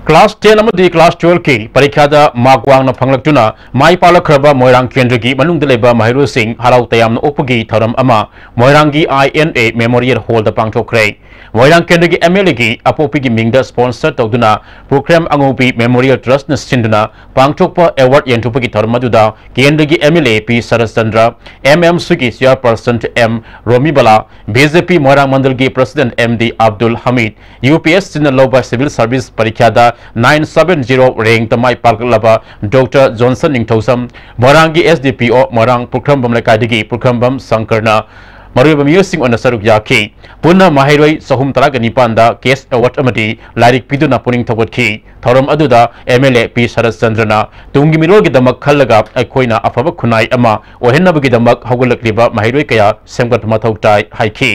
Class ten ꯑꯃꯗꯤ class twelveꯀꯤ ꯄꯔꯤꯈ꯭ꯌꯥꯗ mark ꯋꯥꯡꯅ ꯐꯪꯂꯛꯇꯨꯅ ꯃꯥꯏ ꯄꯥꯛꯂꯛꯈ꯭ꯔꯕ ꯃꯣꯏꯔꯥꯡ ꯀꯦꯟꯗ꯭ꯔꯒꯤ ꯃꯅꯨꯡꯗ ꯂꯩꯕ ꯃꯍꯩꯔꯣꯏꯁꯤꯡ ꯍꯔꯥꯎ ꯇꯌꯥꯝꯅ ꯑꯣꯛꯄꯒꯤ ꯊꯧꯔꯝ ꯑꯃ ꯃꯣꯏꯔꯥꯡꯒꯤ INA Memorial Hallꯗ ꯄꯥꯡꯊꯣꯛꯈ꯭ꯔꯦ꯫ ꯃꯣꯏꯔꯥꯡ ꯀꯦꯟꯗ꯭ꯔꯒꯤ MLAꯒꯤ ꯑꯄꯣꯛꯄꯤꯒꯤ ꯃꯤꯡꯗ sponsor ꯇꯧꯗꯨꯅ ꯄꯨꯈ꯭ꯔꯦꯝ ꯑꯉꯧꯕꯤ Memorial Trustꯅ ꯁꯤꯟꯗꯨꯅ ꯄꯥꯡꯊꯣꯛꯄ award ꯌꯦꯟꯊꯣꯛꯄꯒꯤ ꯊꯧꯔꯝ ꯑꯗꯨꯗ ꯀꯦꯟꯗ꯭ꯔꯒꯤ MLA P Saratchandra, MMCꯒꯤ chairperson M ꯔꯣꯃꯤꯕꯂꯥ, BJP ꯃꯣꯏꯔꯥꯡ ꯃꯟꯗꯜꯒꯤ president MD ꯑꯕꯗꯨꯜ ꯍꯃꯤꯗ, UPSCꯅ ꯂꯧꯕ civil service ꯄꯔꯤꯈ꯭ꯌꯥꯗ nine seven zero rankꯇ ꯃꯥꯏ ꯄꯥꯛꯂꯛꯂꯕ Doctor Johnson ꯅꯤꯡꯊꯧꯖꯝ, ꯃꯣꯏꯔꯥꯡꯒꯤ SDPO ꯃꯣꯏꯔꯥꯡ ꯄꯨꯈ꯭ꯔꯝꯕꯝ ꯂꯩꯀꯥꯏꯗꯒꯤ ꯄꯨꯈ꯭ꯔꯝꯕꯝ ꯁꯪꯀꯔꯅ ꯃꯔꯨꯑꯣꯏꯕ ꯃꯤꯑꯣꯏꯁꯤꯡ ꯑꯣꯏꯅ ꯁꯔꯨꯛ ꯌꯥꯈꯤ꯫ ꯄꯨꯟꯅ ꯃꯍꯩꯔꯣꯏ ꯆꯍꯨꯝ ꯇꯔꯥꯒ ꯅꯤꯄꯥꯟꯗ cash award ꯑꯃꯗꯤ ꯂꯥꯏꯔꯤꯛ ꯄꯤꯗꯨꯅ ꯄꯨꯛꯅꯤꯡ ꯊꯧꯒꯠꯈꯤ꯫ ꯊꯧꯔꯝ ꯑꯗꯨꯗ MLA P ꯁꯔꯠꯆꯟꯗ꯭ꯔꯅ ꯇꯨꯡꯒꯤ ꯃꯤꯔꯣꯜꯒꯤꯗꯃꯛ ꯈꯜꯂꯒ ꯑꯩꯈꯣꯏꯅ ꯑꯐꯕ ꯈꯨꯟꯅꯥꯏ ꯑꯃ ꯑꯣꯏꯍꯟꯅꯕꯒꯤꯗꯃꯛ ꯍꯧꯒꯠꯂꯛꯂꯤꯕ ꯃꯍꯩꯔꯣꯏ ꯀꯌꯥ ꯁꯦꯝꯒꯠꯄ ꯃꯊꯧ ꯇꯥꯏ ꯍꯥꯏꯈꯤ꯫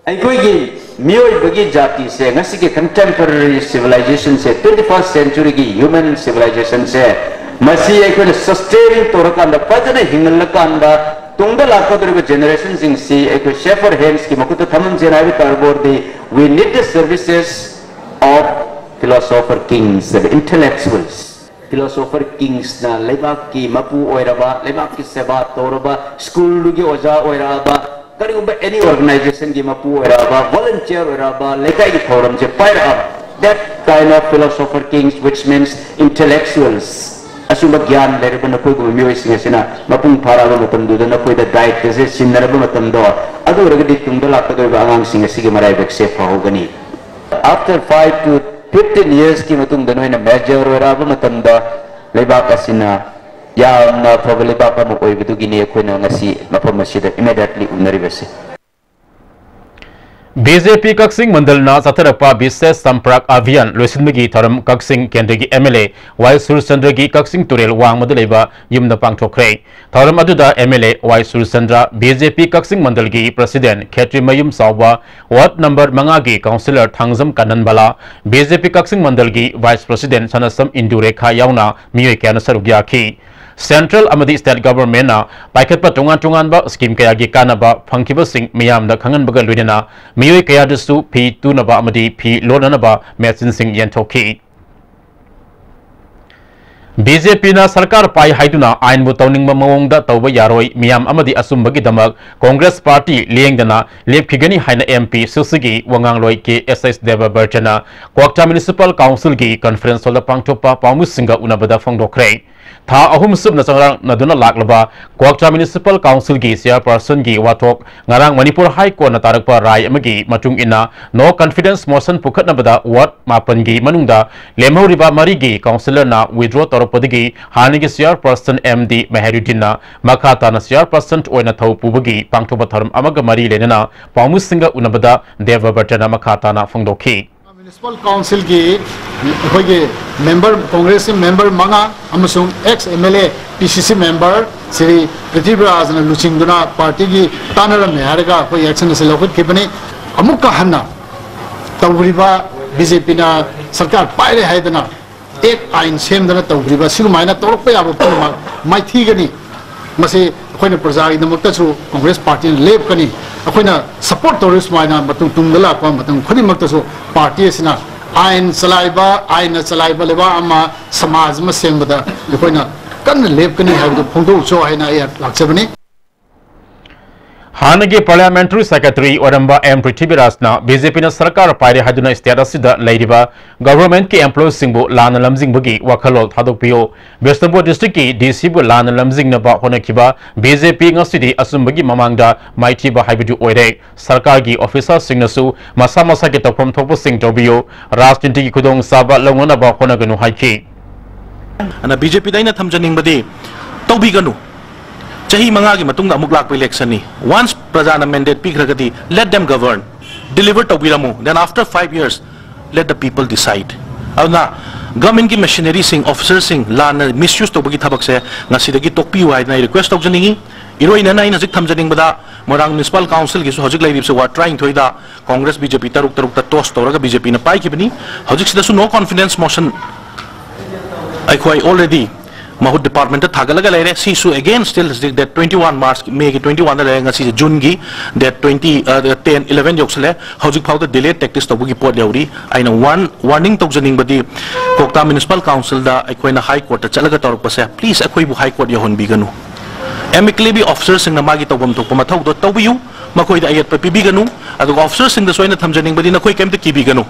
ꯑꯩꯈꯣꯏꯒꯤ ꯃꯤꯑꯣꯏꯕꯒꯤ ꯖꯥꯇꯤꯁꯦ ꯉꯁꯤꯒꯤ contemporary civilizationꯁꯦ, twenty first centuryꯒꯤ human civilizationꯁꯦ, ꯃꯁꯤ ꯑꯩꯈꯣꯏꯅ sustain ꯇꯧꯔꯀꯥꯟꯗ, ꯐꯖꯅ ꯍꯤꯡꯍꯜꯂꯀꯥꯟꯗ, ꯇꯨꯡꯗ ꯂꯥꯛꯀꯗꯧꯔꯤꯕ generationꯁꯤꯡꯁꯤ ꯑꯩꯈꯣꯏ safer handsꯀꯤ ꯃꯈꯨꯠꯇ ꯊꯝꯍꯟꯁꯦꯅ ꯍꯥꯏꯕ ꯇꯥꯔꯕꯗꯤ, we need the services of philosopher kings, intellectuals꯫ Philosopher kingsꯅ ꯂꯩꯕꯥꯛꯀꯤ ꯃꯄꯨ ꯑꯣꯏꯔꯕ, ꯂꯩꯕꯥꯛꯀꯤ ꯁꯦꯕꯥ ꯇꯧꯔꯕ, ꯁ꯭ꯀꯨꯜꯗꯨꯒꯤ ꯑꯣꯖꯥ ꯑꯣꯏꯔꯛꯑꯕ, ꯀꯔꯤꯒꯨꯝꯕ any organizationꯒꯤ ꯃꯄꯨ ꯑꯣꯏꯔꯛꯑꯕ, volunteer ꯑꯣꯏꯔꯛꯑꯕ, ꯂꯩꯀꯥꯏꯒꯤ ꯊꯧꯔꯝꯁꯦ ꯄꯥꯏꯔꯛꯑꯕ, that kind of philosopher kings, which means intellectuals, ꯑꯁꯨꯝꯕ ꯒ꯭ꯌꯥꯟ ꯂꯩꯔꯕ ꯅꯈꯣꯏꯒꯨꯝꯕ ꯃꯤꯑꯣꯏꯁꯤꯡ ꯑꯁꯤꯅ ꯃꯄꯨꯡ ꯐꯥꯔꯛꯑꯕ ꯃꯇꯝꯗꯨꯗ ꯅꯈꯣꯏꯗ ꯗꯥꯏꯠꯀꯁꯦ ꯁꯤꯟꯅꯔꯕ ꯃꯇꯝꯗꯣ, ꯑꯗꯨ ꯑꯣꯏꯔꯒꯗꯤ ꯇꯨꯡꯗ ꯂꯥꯛꯀꯗꯧꯔꯤꯕ ꯑꯉꯥꯡꯁꯤꯡ ꯑꯁꯤꯒꯤ ꯃꯔꯥꯏꯕꯛꯁꯦ ꯐꯍꯧꯒꯅꯤ꯫ After five to fifteen yearsꯀꯤ ꯃꯇꯨꯡꯗ ꯅꯣꯏꯅ major ꯑꯣꯏꯔꯛꯑꯕ ꯃꯇꯝꯗ ꯂꯩꯕꯥꯛ ꯑꯁꯤꯅ ꯌꯥꯝꯅ ꯐꯕ ꯂꯩꯕꯥꯛ ꯑꯃ ꯑꯣꯏꯕꯗꯨꯒꯤꯅꯤ ꯑꯩꯈꯣꯏꯅ ꯉꯁꯤ ꯃꯐꯝ ꯑꯁꯤꯗ immediately ꯎꯅꯔꯤꯕꯁꯤ꯫ ꯕꯤ ꯖꯦ ꯄꯤ ꯀꯛꯆꯤꯡ ꯃꯟꯗꯜꯅ ꯆꯠꯊꯔꯛꯄ ꯕꯤꯁꯦꯁ ꯁꯝꯄ꯭ꯔꯛ ꯑꯚꯤꯌꯥꯟ ꯂꯣꯏꯁꯤꯟꯕꯒꯤ ꯊꯧꯔꯝ ꯀꯛꯆꯤꯡ ꯀꯦꯟꯗ꯭ꯔꯒꯤ ꯑꯦꯝ ꯑꯦꯜ ꯑꯦ ꯋꯥꯏ ꯁꯨꯔꯆꯟꯗ꯭ꯔꯒꯤ ꯀꯛꯆꯤꯡ ꯇꯨꯔꯦꯜ ꯋꯥꯡꯃꯗ ꯂꯩꯕ ꯌꯨꯝꯗ ꯄꯥꯡꯊꯣꯛꯈ꯭ꯔꯦ꯫ ꯊꯧꯔꯝ ꯑꯗꯨꯗ M L A Y Surchandra, B J P Kakching ꯃꯟꯗꯜꯒꯤ president Khetrimayum Chaoba, ward number ꯃꯉꯥꯒꯤ councillor Thangjam Kananbala, B J P Kakching ꯃꯟꯗꯜꯒꯤ ꯚꯥꯏꯁ ꯄ꯭ꯔꯁꯤꯗꯦꯟ ꯁꯅꯁꯝ ꯏꯟꯗꯨꯔꯦꯈꯥ ꯌꯥꯎꯅ ꯃꯤꯑꯣꯏ ꯀꯌꯥꯅ ꯁꯔꯨꯛ ꯌꯥꯈꯤ꯫ ꯁꯦꯟꯇ꯭ꯔꯦꯜ ꯑꯃꯗꯤ ꯁ꯭ꯇꯦꯠ ꯒꯚꯔꯟꯃꯦꯟꯠꯅ ꯄꯥꯏꯈꯠꯄ ꯇꯣꯉꯥꯟ ꯇꯣꯉꯥꯟꯕ ꯁ꯭ꯀꯤꯝ ꯀꯌꯥꯒꯤ ꯀꯥꯟꯅꯕ ꯐꯪꯈꯤꯕꯁꯤꯡ ꯃꯤꯌꯥꯝꯗ ꯈꯪꯍꯟꯕꯒ ꯂꯣꯏꯅꯅ ꯃꯤꯑꯣꯏ ꯀꯌꯥꯗꯁꯨ ꯐꯤ ꯇꯨꯅꯕ ꯑꯃꯗꯤ ꯐꯤ ꯂꯣꯟꯅꯅꯕ ꯃꯦꯆꯤꯟꯁꯤꯡ ꯌꯦꯟꯊꯣꯛꯈꯤ꯫ ꯕꯤ ꯖꯦ ꯄꯤꯅ ꯁꯔꯀꯥꯔ ꯄꯥꯏ ꯍꯥꯏꯗꯨꯅ ꯑꯥꯏꯟꯕꯨ ꯇꯧꯅꯤꯡꯕ ꯃꯑꯣꯡꯗ ꯇꯧꯕ ꯌꯥꯔꯣꯏ, ꯃꯤꯌꯥꯝ ꯑꯃꯗꯤ ꯑꯆꯨꯝꯕꯒꯤ ꯗꯃꯛ ꯀꯣꯡꯒ꯭ꯔꯦꯁ ꯄꯥꯔꯇꯤ ꯂꯦꯡꯗꯅ ꯂꯦꯞꯈꯤꯒꯅꯤ ꯍꯥꯏꯅ ꯑꯦꯝ ꯄꯤ ꯁꯤꯛꯁꯀꯤ ꯋꯥꯉꯥꯡꯂꯣꯏ ꯀꯦ ꯑꯦꯁ ꯑꯦꯁ ꯗꯦꯕꯕꯔꯇꯅ ꯀ꯭ꯋꯥꯛꯇꯥ ꯃ꯭ꯌꯨꯅꯤꯁꯤꯄꯥꯜ ꯀꯥꯎꯟꯁꯤꯜꯒꯤ ꯀꯟꯐꯔꯦꯟꯁ ꯍꯣꯜꯗ ꯄꯥꯡꯊꯣꯛꯄ ꯄꯥꯎꯃꯤꯁꯤꯡꯒ ꯎꯅꯕꯗ ꯐꯣꯡꯗꯣꯛꯈ꯭ꯔꯦ꯫ ꯊꯥ ꯑꯍꯨꯝ ꯁꯨꯞꯅ ꯆꯪꯂꯛꯅꯗꯨꯅ ꯂꯥꯛꯂꯕ ꯀ꯭ꯋꯥꯛꯇꯥ ꯃ꯭ꯌꯨꯅꯤꯁꯤꯄꯥꯜ ꯀꯥꯎꯟꯁꯤꯜꯒꯤ ꯆꯤꯌꯥꯔꯄꯔꯁꯟꯒꯤ ꯋꯥꯊꯣꯛ ꯉꯔꯥꯡ ꯃꯅꯤꯄꯨꯔ ꯍꯥꯏ ꯀꯣꯔꯠꯅ ꯇꯥꯔꯛꯄ ꯔꯥꯏ ꯑꯃꯒꯤ ꯃꯇꯨꯡ ꯏꯟꯅ no confidence motion ꯄꯨꯈꯠꯅꯕꯗ ꯋꯥꯔꯗ ꯃꯥꯄꯟꯒꯤ ꯃꯅꯨꯡꯗ ꯂꯦꯝꯍꯧꯔꯤꯕ ꯃꯔꯤꯒꯤ ꯀꯥꯎꯟꯁꯤꯂꯔꯅ withdraw ꯇꯧꯔꯛꯄꯗꯒꯤ ꯍꯥꯟꯅꯒꯤ ꯆꯤꯌꯥꯔꯄꯔꯁꯟ ꯑꯦꯝ ꯗꯤ ꯃꯦꯍꯔꯨꯗꯤꯟꯅ ꯃꯈꯥ ꯇꯥꯅ ꯆꯤꯌꯥꯔꯄꯔꯁꯟ ꯑꯣꯏꯅ ꯊꯧ ꯄꯨꯕꯒꯤ ꯄꯥꯡꯊꯣꯛꯄ ꯊꯧꯔꯝ ꯑꯃꯒ ꯃꯔꯤ ꯂꯩꯅꯅ ꯄꯥꯎꯃꯤꯁꯤꯡꯒ ꯎꯅꯕꯗ ꯗꯦꯕꯕꯔꯇꯅ ꯃꯈꯥ ꯇꯥꯅ ꯐꯣꯡꯗꯣꯛꯈꯤ꯫ ꯃ꯭ꯌꯨꯅꯤꯁꯤꯄꯥꯜ ꯀꯥꯎꯟꯁꯤꯜꯒꯤ ꯑꯩꯈꯣꯏꯒꯤ ꯃꯦꯝꯕꯔ, ꯀꯣꯡꯒ꯭ꯔꯦꯁꯀꯤ ꯃꯦꯝꯕꯔ ꯃꯉꯥ ꯑꯃꯁꯨꯡ ꯑꯦꯛꯁ ꯑꯦꯝ ꯑꯦꯜ ꯑꯦ ꯄꯤ ꯁꯤ ꯁꯤ ꯃꯦꯝꯕꯔ ꯁ꯭ꯔꯤ ꯄ꯭ꯔꯤꯊꯤꯕꯤꯔꯥꯖꯅ ꯂꯨꯆꯤꯡꯗꯨꯅ ꯄꯥꯔꯇꯤꯒꯤ ꯇꯥꯟꯅꯔꯝꯃꯦ ꯍꯥꯏꯔꯒ ꯑꯩꯈꯣꯏ ꯑꯦꯛꯁꯟ ꯑꯁꯤ ꯂꯧꯈꯠꯈꯤꯕꯅꯤ꯫ ꯑꯃꯨꯛꯀ ꯍꯟꯅ ꯇꯧꯔꯤꯕ ꯕꯤ ꯖꯦ ꯄꯤꯅ ꯁꯔꯀꯥꯔ ꯄꯥꯏꯔꯦ ꯍꯥꯏꯗꯅ ꯑꯦꯛ ꯑꯥꯏꯟ ꯁꯦꯝꯗꯅ ꯇꯧꯔꯤꯕ ꯁꯤꯒꯨꯃꯥꯏꯅ ꯇꯧꯔꯛꯄ ꯌꯥꯕ ꯄꯨꯝꯅꯃꯛ ꯃꯥꯏꯊꯤꯒꯅꯤ꯫ ꯃꯁꯤ ꯑꯩꯈꯣꯏꯅ ꯄ꯭ꯔꯖꯥꯒꯤꯗꯃꯛꯇꯁꯨ ꯀꯣꯡꯒ꯭ꯔꯦꯁ ꯄꯥꯔꯇꯤꯅ ꯂꯦꯞꯀꯅꯤ꯫ ꯑꯩꯈꯣꯏꯅ ꯁꯄꯣꯔꯠ ꯇꯧꯔꯤꯕ ꯁꯨꯃꯥꯏꯅ ꯃꯇꯨꯡ ꯇꯨꯡꯗ ꯂꯥꯛꯄ ꯃꯇꯝ ꯈꯨꯗꯤꯡꯃꯛꯇꯁꯨ ꯄꯥꯔꯇꯤ ꯑꯁꯤꯅ ꯑꯥꯏꯟ ꯆꯂꯥꯏꯕ, ꯑꯥꯏꯟꯅ ꯆꯂꯥꯏꯕ ꯂꯩꯕꯥꯛ ꯑꯃ, ꯁꯃꯥꯖ ꯑꯃ ꯁꯦꯝꯕꯗ ꯑꯩꯈꯣꯏꯅ ꯀꯟꯅ ꯂꯦꯞꯀꯅꯤ ꯍꯥꯏꯕꯗꯨ ꯐꯣꯡꯗꯣꯛꯆꯧ ꯍꯥꯏꯅ ꯑꯩ ꯂꯥꯛꯆꯕꯅꯤ꯫ ꯍꯥꯟꯅꯒꯤ Parliamentary Secretary ꯑꯣꯏꯔꯝꯕ ꯑꯦꯝ ꯄ꯭ꯔꯤꯊꯤꯕꯤꯔꯥꯖꯅ ꯕꯤ ꯖꯦ ꯄꯤꯅ ꯁꯔꯀꯥꯔ ꯄꯥꯏꯔꯦ ꯍꯥꯏꯗꯨꯅ state ꯑꯁꯤꯗ ꯂꯩꯔꯤꯕ governmentꯀꯤ employeeꯁꯤꯡꯕꯨ ꯂꯥꯟꯅ ꯂꯝꯖꯤꯡꯕꯒꯤ ꯋꯥꯈꯜꯂꯣꯟ ꯊꯥꯗꯣꯛꯄꯤꯌꯨ, ꯕꯤꯁꯅꯨꯄꯨꯔ districtꯀꯤ D Cꯕꯨ ꯂꯥꯟꯅ ꯂꯝꯖꯤꯡꯅꯕ ꯍꯣꯠꯅꯈꯤꯕ B J P ꯉꯁꯤꯗꯤ ꯑꯆꯨꯝꯕꯒꯤ ꯃꯃꯥꯡꯗ ꯃꯥꯏꯊꯤꯕ ꯍꯥꯏꯕꯗꯨ ꯑꯣꯏꯔꯦ꯫ ꯁꯔꯀꯥꯔꯒꯤ officerꯁꯤꯡꯅꯁꯨ ꯃꯁꯥ ꯃꯁꯥꯒꯤ ꯇꯧꯐꯝ ꯊꯣꯛꯄꯁꯤꯡ ꯇꯧꯕꯤꯌꯨ, ꯔꯥꯖꯅꯤꯇꯤꯒꯤ ꯈꯨꯗꯣꯡꯆꯥꯕ ꯂꯧꯅꯅꯕ ꯍꯣꯠꯅꯒꯅꯨ ꯍꯥꯏꯈꯤ꯫ ꯑꯗꯨꯅ B J Pꯗ ꯑꯩꯅ ꯊꯝꯖꯅꯤꯡꯕꯗꯤ, ꯇꯧꯕꯤꯒꯅꯨ꯫ ꯆꯍꯤ ꯃꯉꯥꯒꯤ ꯃꯇꯨꯡꯗ ꯑꯃꯨꯛ ꯂꯥꯛꯄ electionꯅꯤ꯫ Once ꯄ꯭ꯔꯖꯥꯅ mandate ꯄꯤꯈ꯭ꯔꯒꯗꯤ, let them govern, deliver ꯇꯧꯕꯤꯔꯝꯃꯨ꯫ Then after five years, let the people decide. ꯑꯗꯨꯅ governmentꯀꯤ machineryꯁꯤꯡ, officerꯁꯤꯡ ꯂꯥꯟꯅ misuse ꯇꯧꯕꯒꯤ ꯊꯕꯛꯁꯦ ꯉꯁꯤꯗꯒꯤ ꯇꯣꯛꯄꯤꯌꯨ ꯍꯥꯏꯗꯅ ꯑꯩ request ꯇꯧꯖꯅꯤꯡꯉꯤ꯫ ꯏꯔꯣꯏꯅꯅ ꯑꯩꯅ ꯍꯧꯖꯤꯛ ꯊꯝꯖꯅꯤꯡꯕꯗ, ꯃꯣꯏꯔꯥꯡ Municipal Councilꯒꯤꯁꯨ ꯍꯧꯖꯤꯛ ꯂꯩꯔꯤꯕꯁꯦ ward ꯇꯔꯥꯅꯤꯊꯣꯏꯗ Congress B J P ꯇꯔꯨꯛ ꯇꯔꯨꯛꯇ toss ꯇꯧꯔꯒ B J Pꯅ ꯄꯥꯏꯈꯤꯕꯅꯤ꯫ ꯍꯧꯖꯤꯛꯁꯤꯗꯁꯨ no confidence motion ꯑꯩꯈꯣꯏ already ꯃꯍꯨꯠ departmentꯇ ꯊꯥꯒꯠꯂꯒ ꯂꯩꯔꯦ꯫ ꯁꯤꯁꯨ again still ꯍꯧꯖꯤꯛ date twenty one, March, Mayꯒꯤ twenty oneꯗ ꯂꯩꯔꯦ, ꯉꯁꯤꯁꯦ Juneꯒꯤ date twenty, ꯑ, ten, eleven ꯌꯧꯁꯜꯂꯦ꯫ ꯍꯧꯖꯤꯛ ꯐꯥꯎꯗ delay tactics ꯇꯧꯕꯒꯤ ꯄꯣꯠ ꯌꯧꯔꯤ꯫ ꯑꯩꯅ one warning ꯇꯧꯖꯅꯤꯡꯕꯗꯤ, ꯀ꯭ꯋꯥꯛꯇꯥ Municipal Councilꯗ ꯑꯩꯈꯣꯏꯅ High Courtꯇ ꯆꯠꯂꯒ ꯇꯧꯔꯛꯄꯁꯦ, please ꯑꯩꯈꯣꯏꯕꯨ High Court ꯌꯧꯍꯟꯕꯤꯒꯅꯨ꯫ Amicably officerꯁꯤꯡꯅ ꯃꯥꯒꯤ ꯇꯧꯐꯝ ꯊꯣꯛꯄ ꯃꯊꯧꯗꯣ ꯇꯧꯕꯤꯌꯨ, ꯃꯈꯣꯏꯗ ꯑꯌꯦꯠꯄ ꯄꯤꯕꯤꯒꯅꯨ꯫ ꯑꯗꯨꯒ officerꯁꯤꯡꯗꯁꯨ ꯑꯩꯅ ꯊꯝꯖꯅꯤꯡꯕꯗꯤ, ꯅꯈꯣꯏ ꯀꯩꯝꯇ ꯀꯤꯕꯤꯒꯅꯨ꯫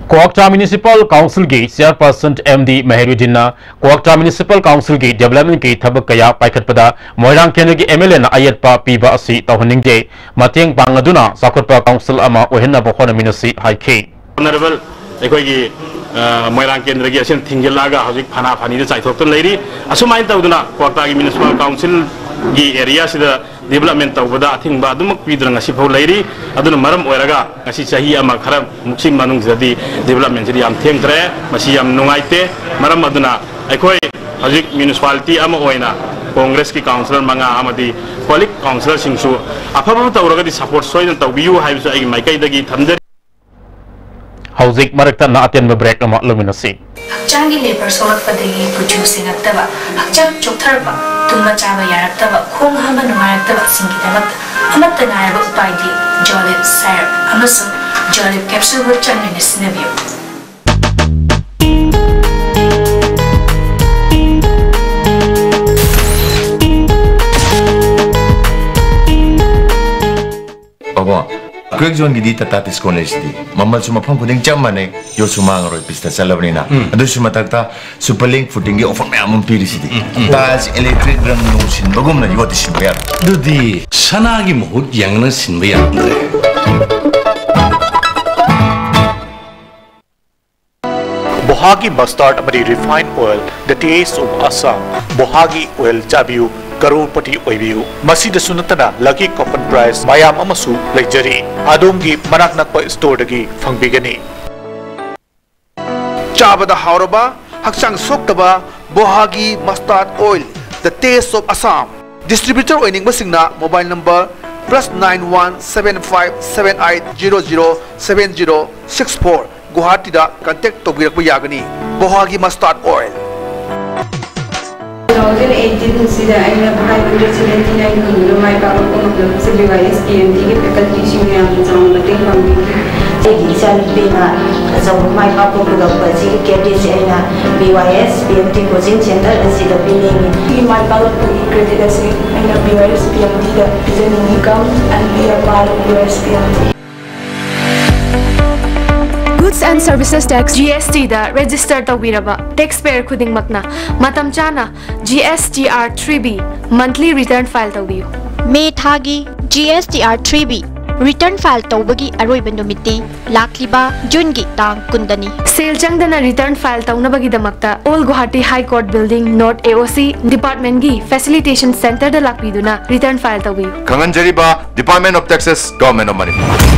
ꯀ꯭ꯋꯥꯛꯇꯥ Municipal Councilꯒꯤ Chairperson M D ꯃꯍꯦꯔꯨꯗꯤꯟꯅ ꯀ꯭ꯋꯥꯛꯇꯥ Municipal Councilꯒꯤ developmentꯀꯤ ꯊꯕꯛ ꯀꯌꯥ ꯄꯥꯏꯈꯠꯄꯗ ꯃꯣꯏꯔꯥꯡ ꯀꯦꯟꯗ꯭ꯔꯒꯤ M L Aꯅ ꯑꯌꯦꯠꯄ ꯄꯤꯕ ꯑꯁꯤ ꯇꯧꯍꯟꯅꯤꯡꯗꯦ꯫ ꯃꯇꯦꯡ ꯄꯥꯡꯂꯗꯨꯅ ꯆꯥꯎꯈꯠꯄ council ꯑꯃ ꯑꯣꯏꯍꯟꯅꯕ ꯍꯣꯠꯅꯃꯤꯟꯅꯁꯤ ꯍꯥꯏꯈꯤ꯫ Honourable, ꯑꯩꯈꯣꯏꯒꯤ, ꯑ, ꯃꯣꯏꯔꯥꯡ ꯀꯦꯟꯗ꯭ꯔꯒꯤ ꯑꯁꯤꯅ ꯊꯤꯡꯖꯤꯜꯂꯛꯑꯒ ꯍꯧꯖꯤꯛ ꯐꯅꯥ ꯐꯅꯤꯗ ꯆꯥꯏꯊꯣꯛꯇꯨꯅ ꯂꯩꯔꯤ꯫ ꯑꯁꯨꯃꯥꯏꯅ ꯇꯧꯗꯅ ꯀ꯭ꯋꯥꯛꯇꯥꯒꯤ Municipal Councilꯒꯤ areaꯁꯤꯗ development ꯇꯧꯕꯗ ꯑꯊꯤꯡꯕ ꯑꯗꯨꯃꯛ ꯄꯤꯗꯨꯅ ꯉꯁꯤ ꯐꯥꯎ ꯂꯩꯔꯤ꯫ ꯑꯗꯨꯅ ꯃꯔꯝ ꯑꯣꯏꯔꯒ ꯉꯁꯤ ꯆꯍꯤ ꯑꯃ ꯈꯔ ꯃꯨꯛꯁꯤ ꯃꯅꯨꯡꯁꯤꯗꯗꯤ developmentꯁꯤꯗꯤ ꯌꯥꯝ ꯊꯦꯡꯊꯔꯦ꯫ ꯃꯁꯤ ꯌꯥꯝ ꯅꯨꯡꯉꯥꯏꯇꯦ꯫ ꯃꯔꯝ ꯑꯗꯨꯅ ꯑꯩꯈꯣꯏ ꯍꯧꯖꯤꯛ municipality ꯑꯃ ꯑꯣꯏꯅ Congressꯀꯤ councillor ꯃꯉꯥ ꯑꯃꯗꯤ colleague councillorꯁꯤꯡꯁꯨ ꯑꯐꯕ ꯇꯧꯔꯒꯗꯤ support ꯁꯣꯏꯗꯅ ꯇꯧꯕꯤꯌꯨ ꯍꯥꯏꯕꯁꯨ ꯑꯩꯒꯤ ꯃꯥꯏꯀꯩꯗꯒꯤ ꯊꯝꯖꯔꯤ꯫ ꯍꯧꯖꯤꯛ ꯃꯔꯛꯇ ꯅ ꯑꯇꯦꯟꯕ break ꯑꯃ ꯂꯧꯃꯤꯟꯅꯁꯤ꯫ ꯍꯛꯆꯥꯡꯒꯤ ꯂꯦꯕꯔ ꯁꯣꯛꯂꯛꯄꯗꯒꯤ ꯀꯨꯆꯨ ꯁꯦꯡꯉꯛꯇꯕ, ꯍꯛꯆꯥꯡ ꯆꯣꯛꯊꯔꯛꯄ, ꯇꯨꯝꯕ ꯆꯥꯕ ꯌꯥꯔꯛꯇꯕ, ꯈꯣꯡ ꯍꯥꯝꯕ ꯅꯨꯡꯉꯥꯏꯔꯛꯇꯕꯁꯤꯡꯒꯤꯗꯃꯛꯇ ꯑꯃꯠꯇ ꯉꯥꯏꯔꯕ ꯎꯄꯥꯏꯗꯤ Jolib syrup ꯑꯃꯁꯨꯡ Jolib capsule ꯕꯨ ꯆꯥꯡ ꯅꯥꯏꯅ ꯁꯤꯖꯤꯟꯅꯕꯤꯌꯨ꯫ ꯕ꯭ꯂꯦꯛ ꯖꯣꯟꯒꯤꯗꯤ ꯇꯥꯇꯥ ꯇꯤꯁꯀꯣꯟ ꯂꯩꯁꯤꯗꯤ, ꯃꯃꯜꯁꯨ ꯃꯐꯝ ꯈꯨꯗꯤꯡ ꯆꯞ ꯃꯥꯟꯅꯩ, ꯌꯣꯠꯁꯨ ꯃꯥꯡꯉꯔꯣꯏ, ꯄꯤꯁꯇ ꯆꯠꯂꯕꯅꯤꯅ꯫ ꯑꯗꯨꯁꯨ ꯃꯊꯛꯇ ꯁꯨꯄꯔ ꯂꯤꯡ ꯐꯨꯇꯤꯡꯒꯤ ꯑꯣꯐꯔ ꯃꯌꯥꯝ ꯑꯃ ꯄꯤꯔꯤꯁꯤꯗꯤ꯫ ꯇꯥꯏꯜꯁ, ꯏꯂꯦꯛꯇ꯭ꯔꯤꯛ, ꯔꯪ ꯅꯨꯡ ꯁꯤꯟꯕꯒꯨꯝꯅ ꯌꯣꯠꯇꯤ ꯁꯤꯟꯕ ꯌꯥꯔꯣꯏ꯫ ꯑꯗꯨꯗꯤ ꯁꯅꯥꯒꯤ ꯃꯍꯨꯠ ꯌꯥꯡꯅ ꯁꯤꯟꯕ ꯌꯥꯗ꯭ꯔꯦ꯫ ꯕꯣꯍꯥꯒꯤ ꯃꯁꯇꯥꯔꯗ ꯑꯃꯗꯤ refine oil, the taste of Assam꯫ ꯕꯣꯍꯥꯒꯤ ꯑꯣꯏꯜ ꯆꯥꯕꯤꯌꯨ, ꯀꯔꯣꯔꯄꯇꯤ ꯑꯣꯏꯕꯤꯌꯨ꯫ ꯃꯁꯤꯗꯁꯨ ꯅꯠꯇꯅ ꯂꯛꯀꯤ ꯀꯣꯄꯟ ꯄ꯭ꯔꯥꯏꯖ ꯃꯌꯥꯝ ꯑꯃꯁꯨ ꯂꯩꯖꯔꯤ꯫ ꯑꯗꯣꯝꯒꯤ ꯃꯅꯥꯛ ꯅꯛꯄ ꯁ꯭ꯇꯣꯔꯗꯒꯤ ꯐꯪꯕꯤꯒꯅꯤ꯫ ꯆꯥꯕꯗ ꯍꯥꯎꯔꯕ, ꯍꯛꯆꯥꯡ ꯁꯣꯛꯇꯕ ꯕꯣꯍꯥꯒꯤ ꯃꯁꯇꯥꯔꯗ oil, the taste of Assam꯫ Distributor ꯑꯣꯏꯅꯤꯡꯕꯁꯤꯡꯅ mobile number plus nine one seven five seven eight zero zero seven zero six four, ꯒꯨꯋꯥꯍꯥꯇꯤꯗ ꯀꯟꯇꯦꯛ ꯇꯧꯕꯤꯔꯛꯄ ꯌꯥꯒꯅꯤ꯫ ꯕꯣꯍꯥꯒꯤ ꯃꯁꯇꯥꯔꯗ ꯑꯣꯏꯜ꯫ Two thousand eighteen ꯑꯁꯤꯗ ꯑꯩꯅ five hundred seventy nine ꯐꯪꯗꯨꯅ ꯃꯥꯏ ꯄꯥꯛꯂꯛꯄ ꯉꯝꯂꯕꯁꯦ B Y S P M T ꯒꯤ faculty ꯁꯤꯡ ꯃꯌꯥꯝꯅ ꯆꯥꯎꯅ ꯃꯇꯦꯡ ꯄꯥꯡꯕꯤꯈꯤ꯫ ꯑꯩꯒꯤ ꯏꯆꯥꯅꯨꯄꯤꯅ ꯑꯆꯧꯕ ꯃꯥꯏ ꯄꯥꯛꯄ ꯄꯨꯔꯛꯄ ꯑꯁꯤꯒꯤ credit ꯁꯦ ꯑꯩꯅ B Y S P M T coaching center ꯑꯁꯤꯗ ꯄꯤꯅꯤꯡꯏ꯫ ꯑꯩꯒꯤ ꯃꯥꯏ ꯄꯥꯛꯂꯛꯄꯒꯤ credit ꯑꯁꯤ ꯑꯩꯅ B Y S P M T the ꯄꯤꯖꯅꯤꯡꯏ꯫ Come and be a part of B Y S P M T꯫ Goods and Services Tax, G S T the register ꯇꯧꯕꯤꯔꯕ taxpayer ꯈꯨꯗꯤꯡꯃꯛꯅ ꯃꯇꯝ ꯆꯥꯅ G S T R three B monthly return file ꯇꯧꯕꯤꯌꯨ꯫ ꯃꯦ ꯊꯥꯒꯤ G S T R three B return file ꯇꯧꯕꯒꯤ ꯑꯔꯣꯏꯕ ꯅꯨꯃꯤꯠꯇꯤ ꯂꯥꯛꯂꯤꯕ ꯖꯨꯟꯒꯤ ꯇꯥꯡ ꯀꯨꯟꯗꯅꯤ꯫ ꯁꯦꯜ ꯆꯪꯗꯅ return file ꯇꯧꯅꯕꯒꯤꯗꯃꯛꯇ Old Guwahati High Court Building, North A O C department ꯒꯤ facilitation center ꯗ ꯂꯥꯛꯄꯤꯗꯨꯅ return file ꯇꯧꯕꯤꯌꯨ꯫ ꯈꯪꯍꯟꯖꯔꯤꯕ Department of Taxes, Government of Manipur꯫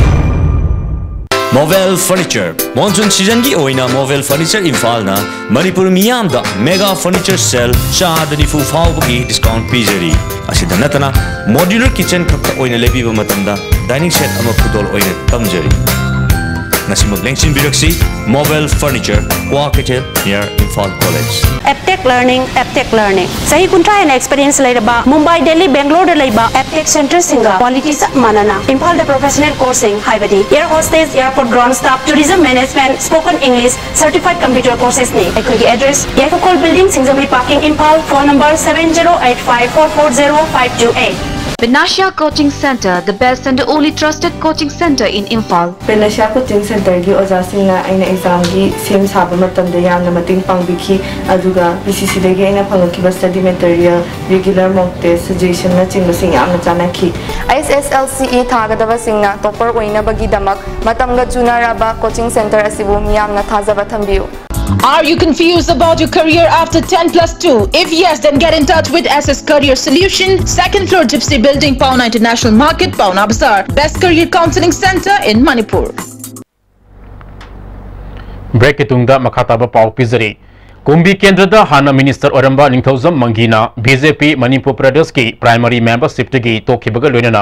Mobel furniture. Monsoon ꯁꯤꯖꯟꯒꯤ ꯑꯣꯏꯅ ꯃꯣꯕꯦꯜ ꯐꯔꯅꯤꯆꯔ ꯏꯝꯐꯥꯜꯅ ꯃꯅꯤꯄꯨꯔ ꯃꯤꯌꯥꯝꯗ mega furniture sale ꯆꯥꯗ ꯅꯤꯐꯨ ꯐꯥꯎꯕꯒꯤ discount ꯄꯤꯖꯔꯤ꯫ ꯑꯁꯤꯗ ꯅꯠꯇꯅ modular kitchen ꯈꯛꯇ ꯑꯣꯏꯅ ꯂꯩꯕꯤꯕ ꯃꯇꯝꯗ dining set ꯑꯃ ꯈꯨꯗꯣꯜ ꯑꯣꯏꯅ ꯇꯝꯖꯔꯤ꯫ ꯉꯁꯤꯃꯛ ꯂꯦꯡꯁꯤꯟꯕꯤꯔꯛꯁꯤ, ꯃꯣꯕꯦꯜ ꯐꯔꯅꯤꯆꯔ, ꯀ꯭ꯋꯥ ꯀꯩꯊꯦꯜ, near Imphal College꯫ Aptech learning, Aptech learning. ꯆꯍꯤ ꯀꯨꯟꯊ꯭ꯔꯥ ꯍꯦꯟꯅ experience ꯂꯩꯔꯕ ꯃꯨꯝꯕꯥꯏ, ꯗꯦꯜꯂꯤ, ꯕꯦꯡꯒ꯭ꯂꯣꯔꯗ ꯂꯩꯕ ꯑꯦꯞꯇꯦꯛ ꯁꯦꯟꯇꯔꯁꯤꯡꯒ quality ꯆꯞ ꯃꯥꯟꯅꯅ ꯏꯝꯐꯥꯜꯗ professional course ꯁꯤꯡ ꯍꯥꯏꯕꯗꯤ air hostess, airport ground staff, tourism management, spoken English, certified computer courses ꯅꯤ꯫ ꯑꯩꯈꯣꯏꯒꯤ address, ꯌꯥꯏꯐꯈꯣꯜ building, Singjamei parking, Imphal. Phone number seven zero eight five four four zero five two eight꯫ Panacea Coaching Center, the best and only trusted coaching center in Imphal. Panacea Coaching Centerꯒꯤ ꯑꯣꯖꯥꯁꯤꯡꯅ ꯑꯩꯅ ꯑꯦꯛꯖꯥꯝꯒꯤ ꯁꯦꯝ ꯁꯥꯕ ꯃꯇꯝꯗ ꯌꯥꯝꯅ ꯃꯇꯦꯡ ꯄꯥꯡꯕꯤꯈꯤ꯫ ꯑꯗꯨꯒ ꯄꯤ ꯁꯤ ꯁꯤꯗꯒꯤ ꯑꯩꯅ ꯐꯪꯉꯛꯈꯤꯕ study material, regular mock test, suggestionꯅꯆꯤꯡꯕꯁꯤꯡ ꯌꯥꯝꯅ ꯆꯥꯟꯅꯈꯤ꯫ ꯑꯩꯆ ꯑꯦꯁ ꯑꯦꯜ ꯁꯤ ꯏ ꯊꯥꯒꯗꯕꯁꯤꯡꯅ ꯇꯣꯞꯄꯔ ꯑꯣꯏꯅꯕꯒꯤꯗꯃꯛ ꯃꯇꯝꯒ ꯆꯨꯅꯔꯕ ꯀꯣꯆꯤꯡ ꯁꯦꯟꯇꯔ ꯑꯁꯤꯕꯨ ꯃꯤꯌꯥꯝꯅ ꯊꯥꯖꯕ ꯊꯝꯕꯤꯌꯨ꯫ Are you confused about your career after ten plus two? If yes, then get in touch with S S Career Solution, second floor Gypsy Building, Paona International Market, Paona Bazaar. Best career counseling center in Manipur. ꯕ꯭ꯔꯦꯛꯀꯤ ꯇꯨꯡꯗ ꯃꯈꯥ ꯇꯥꯕ ꯄꯥꯎ ꯄꯤꯖꯔꯤ꯫ ꯀꯨꯝꯕꯤ ꯀꯦꯟꯗ꯭ꯔꯗ ꯍꯥꯟꯅ minister ꯑꯣꯏꯔꯝꯕ ꯅꯤꯡꯊꯧꯖꯝ ꯃꯪꯒꯤꯅ B J ꯄꯤ ꯃꯅꯤꯄꯨꯔ ꯄ꯭ꯔꯗꯦꯁꯀꯤ primary ꯃꯦꯝꯕꯔꯁꯤꯞꯇꯒꯤ ꯇꯣꯛꯈꯤꯕꯒ ꯂꯣꯏꯅꯅ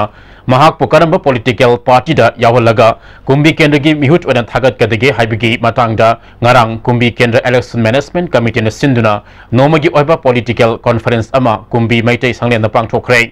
ꯃꯍꯥꯛꯄꯨ ꯀꯔꯝꯕ ꯄꯣꯂꯤꯇꯤꯀꯦꯜ ꯄꯥꯔꯇꯤꯗ ꯌꯥꯎꯍꯜꯂꯒ ꯀꯨꯝꯕꯤ ꯀꯦꯟꯗ꯭ꯔꯒꯤ ꯃꯤꯍꯨꯠ ꯑꯣꯏꯅ ꯊꯥꯒꯠꯀꯗꯒꯦ ꯍꯥꯏꯕꯒꯤ ꯃꯇꯥꯡꯗ ꯉꯔꯥꯡ ꯀꯨꯝꯕꯤ ꯀꯦꯟꯗ꯭ꯔ ꯏꯂꯦꯛꯁꯟ ꯃꯦꯅꯦꯖꯃꯦꯟꯠ ꯀꯃꯤꯇꯤꯅ ꯁꯤꯟꯗꯨꯅ ꯅꯣꯡꯃꯒꯤ ꯑꯣꯏꯕ ꯄꯣꯂꯤꯇꯤꯀꯦꯜ ꯀꯣꯟꯐꯔꯦꯟꯁ ꯑꯃ ꯀꯨꯝꯕꯤ ꯃꯩꯇꯩ ꯁꯪꯂꯦꯟꯗ ꯄꯥꯡꯊꯣꯛꯈ꯭ꯔꯦ꯫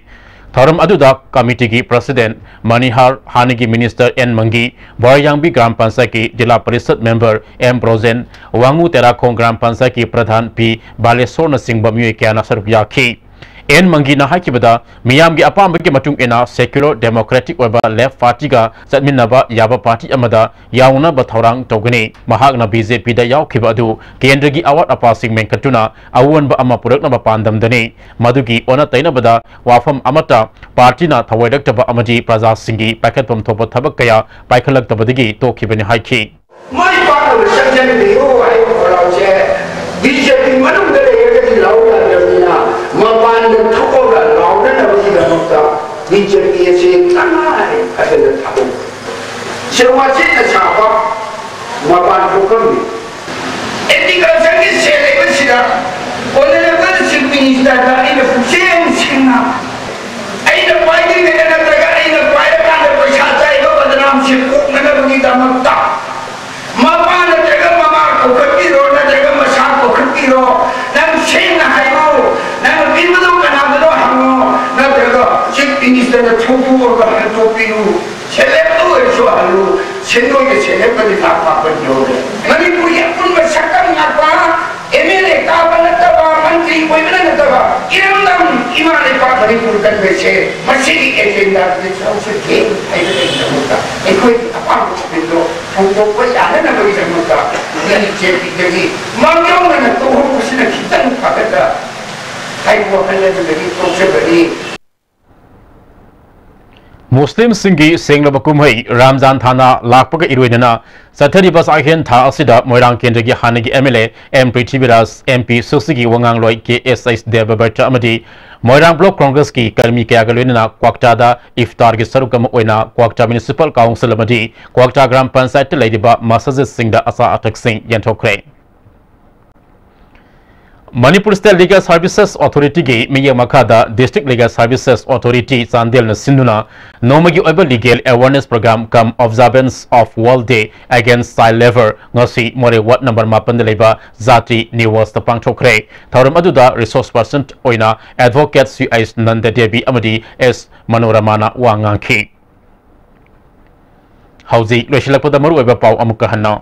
ꯊꯧꯔꯝ ꯑꯗꯨꯗ ꯀꯃꯤꯇꯤꯒꯤ ꯄ꯭ꯔꯁꯤꯗꯦꯟꯠ ꯃꯅꯤꯍꯥꯔ, ꯍꯥꯟꯅꯒꯤ ꯃꯤꯅꯤꯁꯇꯔ ꯑꯦꯟ ꯃꯪꯒꯤ, ꯕꯣꯔꯥꯌꯥꯡꯕꯤ ꯒ꯭ꯔꯥꯝ ꯄꯟꯆꯥꯌꯠꯀꯤ ꯖꯤꯂꯥ ꯄꯔꯤꯁꯗ ꯃꯦꯝꯕꯔ ꯑꯦꯝ ꯕ꯭ꯔꯣꯖꯦꯟ, ꯋꯥꯡꯉꯨ ꯇꯦꯔꯥꯈꯣꯡ ꯒ꯭ꯔꯥꯝ ꯄꯟꯆꯥꯌꯠꯀꯤ ꯄ꯭ꯔꯙꯥꯟ ꯄꯤ ꯕꯥꯂꯦꯁꯣꯔꯅꯆꯤꯡꯕ ꯃꯤꯑꯣꯏ ꯀꯌꯥꯅ ꯁꯔꯨꯛ ꯌꯥꯈꯤ꯫ ꯑꯦꯟ ꯃꯪꯒꯤꯅ ꯍꯥꯏꯈꯤꯕꯗ, ꯃꯤꯌꯥꯝꯒꯤ ꯑꯄꯥꯝꯕꯒꯤ ꯃꯇꯨꯡ ꯏꯟꯅ secular democratic ꯑꯣꯏꯕ left partyꯒ ꯆꯠꯃꯤꯟꯅꯕ ꯌꯥꯕ party ꯑꯃꯗ ꯌꯥꯎꯅꯕ ꯊꯧꯔꯥꯡ ꯇꯧꯒꯅꯤ꯫ ꯃꯍꯥꯛꯅ ꯕꯤ ꯖꯦ ꯄꯤꯗ ꯌꯥꯎꯈꯤꯕ ꯑꯗꯨ ꯀꯦꯟꯗ꯭ꯔꯒꯤ ꯑꯋꯥꯠ ꯑꯄꯥꯁꯤꯡ ꯃꯦꯟꯈꯠꯇꯨꯅ ꯑꯑꯣꯟꯕ ꯑꯃ ꯄꯨꯔꯛꯅꯕ ꯄꯥꯟꯗꯝꯗꯅꯤ꯫ ꯃꯗꯨꯒꯤ ꯑꯣꯟꯅ ꯇꯩꯅꯕꯗ ꯋꯥꯐꯝ ꯑꯃꯠꯇ ꯄꯥꯔꯇꯤꯅ ꯊꯧꯑꯣꯏꯔꯛꯇꯕ ꯑꯃꯗꯤ ꯄ꯭ꯔꯖꯥꯁꯤꯡꯒꯤ ꯄꯥꯏꯈꯠꯐꯝ ꯊꯣꯛꯄ ꯊꯕꯛ ꯀꯌꯥ ꯄꯥꯏꯈꯠꯂꯛꯇꯕꯗꯒꯤ ꯇꯣꯛꯈꯤꯕꯅꯤ ꯍꯥꯏꯈꯤ꯫ ꯃꯥꯏ ꯄꯥꯛꯅꯕ ꯆꯪꯁꯤꯟꯕꯤꯌꯨ ꯍꯥꯏꯕ ꯈꯣꯜꯂꯥꯎꯁꯦ ꯕꯤ ꯖꯦ ꯄꯤ ꯃꯅꯨꯡꯗ ꯂꯩꯔꯒꯗꯤ ꯂꯥꯎ ꯌꯥꯗ꯭ꯔꯕꯅꯤꯅ ꯃꯄꯥꯟꯗ ꯊꯣꯛꯑꯒ ꯂꯥꯎꯅꯅꯕꯒꯤꯗꯃꯛꯇ ꯕꯤ ꯖꯦ ꯄꯤ ꯑꯁꯤ ꯇꯉꯥꯏ ꯐꯗꯅ ꯊꯥꯗꯣꯛ ꯁꯦ ꯋꯥꯆꯦꯠꯅ ꯁꯥꯕ ꯃꯄꯥꯟ ꯊꯣꯛꯐꯝꯅꯤ꯫ ꯑꯦꯒ꯭ꯔꯤꯀꯜꯆꯔꯒꯤ ꯁꯦꯜ ꯂꯩꯕꯁꯤꯗ ꯑꯣꯅꯔꯦꯕꯜ ꯆꯤꯐ ꯃꯤꯅꯤꯁꯇꯔꯗ ꯑꯩꯅ ꯄꯨꯛꯆꯦꯜ ꯁꯦꯡꯅ ꯑꯩꯅ ꯄꯥꯏꯗ꯭ꯔꯤꯉꯩꯗ ꯅꯠꯇ꯭ꯔꯒ ꯑꯩꯅ ꯄꯥꯏꯔꯀꯥꯟꯗ ꯄꯩꯁꯥ ꯆꯥꯏꯕ ꯕꯗꯅꯥꯝꯁꯦ ꯀꯣꯛꯅꯅꯕꯒꯤꯗꯃꯛꯇ ꯃꯄꯥ ꯅꯠꯇ꯭ꯔꯒ ꯃꯃꯥ ꯀꯧꯈꯠꯄꯤꯔꯣ ꯅꯠꯇ꯭ꯔꯒ ꯃꯁꯥ ꯀꯧꯈꯠꯄꯤꯔꯣ꯫ ꯅꯪ ꯁꯦꯡꯅ ꯍꯥꯏꯔꯣ꯫ ꯅꯪ ꯄꯤꯕꯗꯣ ꯀꯅꯥꯗꯅꯣ ꯍꯪꯉꯣ꯫ ꯅꯠꯇ꯭ꯔꯒ ꯆꯤꯐ ꯃꯤꯅꯤꯁꯇꯔꯅ ꯊꯣꯛꯇꯣꯛꯑꯒ ꯍꯟꯗꯣꯛꯄꯤꯔꯨ꯫ ꯁꯦꯂꯦꯞꯇ ꯑꯣꯏꯔꯁꯨ ꯍꯜꯂꯨ, ꯁꯦꯟꯗꯣꯏꯗ ꯁꯦꯂꯦꯞꯀꯗꯤ ꯂꯥꯛ ꯃꯥꯄꯟ ꯌꯧꯔꯦ꯫ ꯃꯅꯤꯄꯨꯔꯒꯤ ꯑꯄꯨꯟꯕ ꯁꯛꯇꯝ ꯉꯥꯛꯄ ꯑꯦꯝ ꯑꯦꯜ ꯑꯦ ꯀꯥꯕ ꯅꯠꯇꯕ, ꯃꯟꯇ꯭ꯔꯤ ꯑꯣꯏꯕꯅ ꯅꯠꯇꯕ, ꯏꯔꯝꯗꯝ ꯏꯃꯥ ꯂꯩꯄꯥꯛ ꯃꯅꯤꯄꯨꯔ ꯀꯟꯕꯁꯦ ꯃꯁꯤꯒꯤ ꯑꯦꯖꯦꯟꯗꯥꯗꯗꯤ ꯁꯔꯨꯛꯁꯦ ꯊꯦꯡ ꯍꯥꯏꯕꯒꯤꯗꯃꯛꯇ ꯑꯩꯈꯣꯏꯒꯤ ꯑꯄꯥꯝꯕ ꯁꯨꯄꯤꯗꯣ ꯐꯣꯡꯗꯣꯛꯄ ꯌꯥꯅꯅꯕꯒꯤꯗꯃꯛꯇ ꯕꯤꯖꯦꯄꯤꯗꯒꯤ ꯃꯥꯡꯖꯧꯅꯅ ꯇꯧꯍꯧꯕꯁꯤꯅ ꯈꯤꯇꯪ ꯐꯒꯗ꯭ꯔꯥ ꯍꯥꯏꯕ ꯋꯥꯈꯜ ꯑꯗꯨꯗꯒꯤ ꯇꯣꯛꯆꯕꯅꯤ꯫ ꯃꯨꯁꯂꯤꯝꯁꯤꯡꯒꯤ ꯁꯦꯡꯂꯕ ꯀꯨꯝꯍꯩ ꯔꯥꯝꯖꯥꯟ ꯊꯥꯅ ꯂꯥꯛꯄꯒ ꯏꯔꯣꯏꯅꯅ ꯆꯠꯊꯔꯤꯕ ꯆꯥꯛꯍꯦꯟ ꯊꯥ ꯑꯁꯤꯗ ꯃꯣꯏꯔꯥꯡ ꯀꯦꯟꯗ꯭ꯔꯒꯤ ꯍꯥꯟꯅꯒꯤ M L A M Prithviraj, M P ꯁꯨꯁꯤꯒꯤ ꯋꯥꯉꯥꯡꯂꯣꯏ ꯀꯦ ꯑꯦꯁ ꯑꯩꯆ ꯗꯦꯕꯕ꯭ꯔꯇ ꯑꯃꯗꯤ ꯃꯣꯏꯔꯥꯡ ꯕ꯭ꯂꯣꯛ ꯀꯣꯡꯒ꯭ꯔꯦꯁꯀꯤ ꯀꯔꯃꯤ ꯀꯌꯥꯒ ꯂꯣꯏꯅꯅ ꯀ꯭ꯋꯥꯛꯇꯥꯗ ꯏꯐꯇꯥꯔꯒꯤ ꯁꯔꯨꯛ ꯑꯃ ꯑꯣꯏꯅ ꯀ꯭ꯋꯥꯛꯇꯥ ꯃ꯭ꯌꯨꯅꯤꯁꯤꯄꯥꯜ ꯀꯥꯎꯟꯁꯤꯜ ꯑꯃꯗꯤ ꯀ꯭ꯋꯥꯛꯇꯥ ꯒ꯭ꯔꯥꯝ ꯄꯟꯆꯥꯌꯠꯇ ꯂꯩꯔꯤꯕ ꯃꯁꯥꯖꯤꯗꯁꯤꯡꯗ ꯑꯆꯥ ꯑꯊꯛꯁꯤꯡ ꯌꯦꯟꯊꯣꯛꯈ꯭ꯔꯦ꯫ ꯃꯅꯤꯄꯨꯔ ꯁ꯭ꯇꯦꯠ ꯂꯤꯒꯦꯜ ꯁꯔꯚꯤꯁꯦꯁ ꯑꯣꯊꯣꯔꯤꯇꯤꯒꯤ ꯃꯤꯠꯌꯦꯡ ꯃꯈꯥꯗ ꯗꯤꯁꯇ꯭ꯔꯤꯛ ꯂꯤꯒꯦꯜ ꯁꯔꯚꯤꯁꯦꯁ ꯑꯣꯊꯣꯔꯤꯇꯤ ꯆꯥꯟꯗꯦꯜꯅ ꯁꯤꯟꯗꯨꯅ ꯅꯣꯡꯃꯒꯤ ꯑꯣꯏꯕ legal awareness programme cum observance of world day against child labour ꯉꯁꯤ ꯃꯣꯔꯦ ꯋꯥꯔꯗ ꯅꯝꯕꯔ ꯃꯥꯄꯟꯗ ꯂꯩꯕ ꯖꯥꯇ꯭ꯔꯤ ꯅꯤꯋꯥꯁꯇ ꯄꯥꯡꯊꯣꯛꯈ꯭ꯔꯦ꯫ ꯊꯧꯔꯝ ꯑꯗꯨꯗ ꯔꯤꯁꯣꯔꯁ ꯄꯔꯁꯟ ꯑꯣꯏꯅ ꯑꯦꯗꯚꯣꯀꯦꯠ ꯁꯤ ꯑꯩꯆ ꯅꯟꯗ ꯗꯦꯕꯤ ꯑꯃꯗꯤ ꯑꯦꯁ ꯃꯅꯣꯔꯃꯥꯅ ꯋꯥ ꯉꯥꯡꯈꯤ꯫ ꯍꯧꯖꯤꯛ ꯂꯣꯏꯁꯤꯜꯂꯛꯄꯗ ꯃꯔꯨꯑꯣꯏꯕ ꯄꯥꯎ ꯑꯃꯨꯛꯀ ꯍꯟꯅ꯫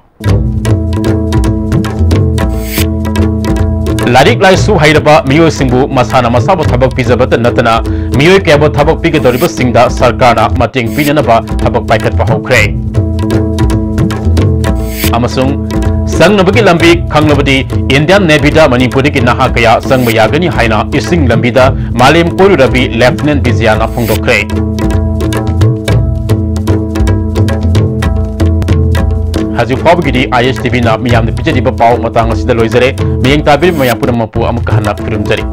ꯂꯥꯏꯔꯤꯛ ꯂꯥꯏꯁꯨ ꯍꯩꯔꯕ ꯃꯤꯑꯣꯏꯁꯤꯡꯕꯨ ꯃꯁꯥꯅ ꯃꯁꯥꯕꯨ ꯊꯕꯛ ꯄꯤꯖꯕꯇ ꯅꯠꯇꯅ ꯃꯤꯑꯣꯏ ꯀꯌꯥꯕꯨ ꯊꯕꯛ ꯄꯤꯒꯗꯧꯔꯤꯕꯁꯤꯡꯗ ꯁꯔꯀꯥꯔꯅ ꯃꯇꯦꯡ ꯄꯤꯅꯅꯕ ꯊꯕꯛ ꯄꯥꯏꯈꯠꯄ ꯍꯧꯈ꯭ꯔꯦ꯫ ꯑꯃꯁꯨꯡ ꯆꯪꯅꯕꯒꯤ ꯂꯝꯕꯤ ꯈꯪꯂꯕꯗꯤ ꯏꯟꯗꯤꯌꯟ ꯅꯦꯚꯤꯗ ꯃꯅꯤꯄꯨꯔꯗꯒꯤ ꯅꯍꯥ ꯀꯌꯥ ꯆꯪꯕ ꯌꯥꯒꯅꯤ ꯍꯥꯏꯅ ꯏꯁꯤꯡ ꯂꯝꯕꯤꯗ ꯃꯥꯂꯦꯝ ꯀꯣꯏꯔꯨꯔꯕꯤ ꯂꯦꯐꯇꯤꯅꯦꯟ ꯕꯤꯖꯌꯥꯅ ꯐꯣꯡꯗꯣꯛꯈ꯭ꯔꯦ꯫ ꯍꯧꯖꯤꯛ ꯐꯥꯎꯕꯒꯤꯗꯤ ꯑꯥꯏ ꯑꯦꯁ ꯇꯤ ꯚꯤꯅ ꯃꯤꯌꯥꯝꯗ ꯄꯤꯖꯔꯤꯕ ꯄꯥꯎ ꯃꯇꯥꯡ ꯑꯁꯤꯗ ꯂꯣꯏꯖꯔꯦ꯫ ꯃꯤꯠꯌꯦꯡ ꯇꯥꯕꯤꯔꯤꯕ ꯃꯌꯥꯝ ꯄꯨꯝꯅꯃꯛꯄꯨ ꯑꯃꯨꯛꯀ ꯍꯟꯅ ꯈꯨꯔꯨꯝꯖꯔꯤ꯫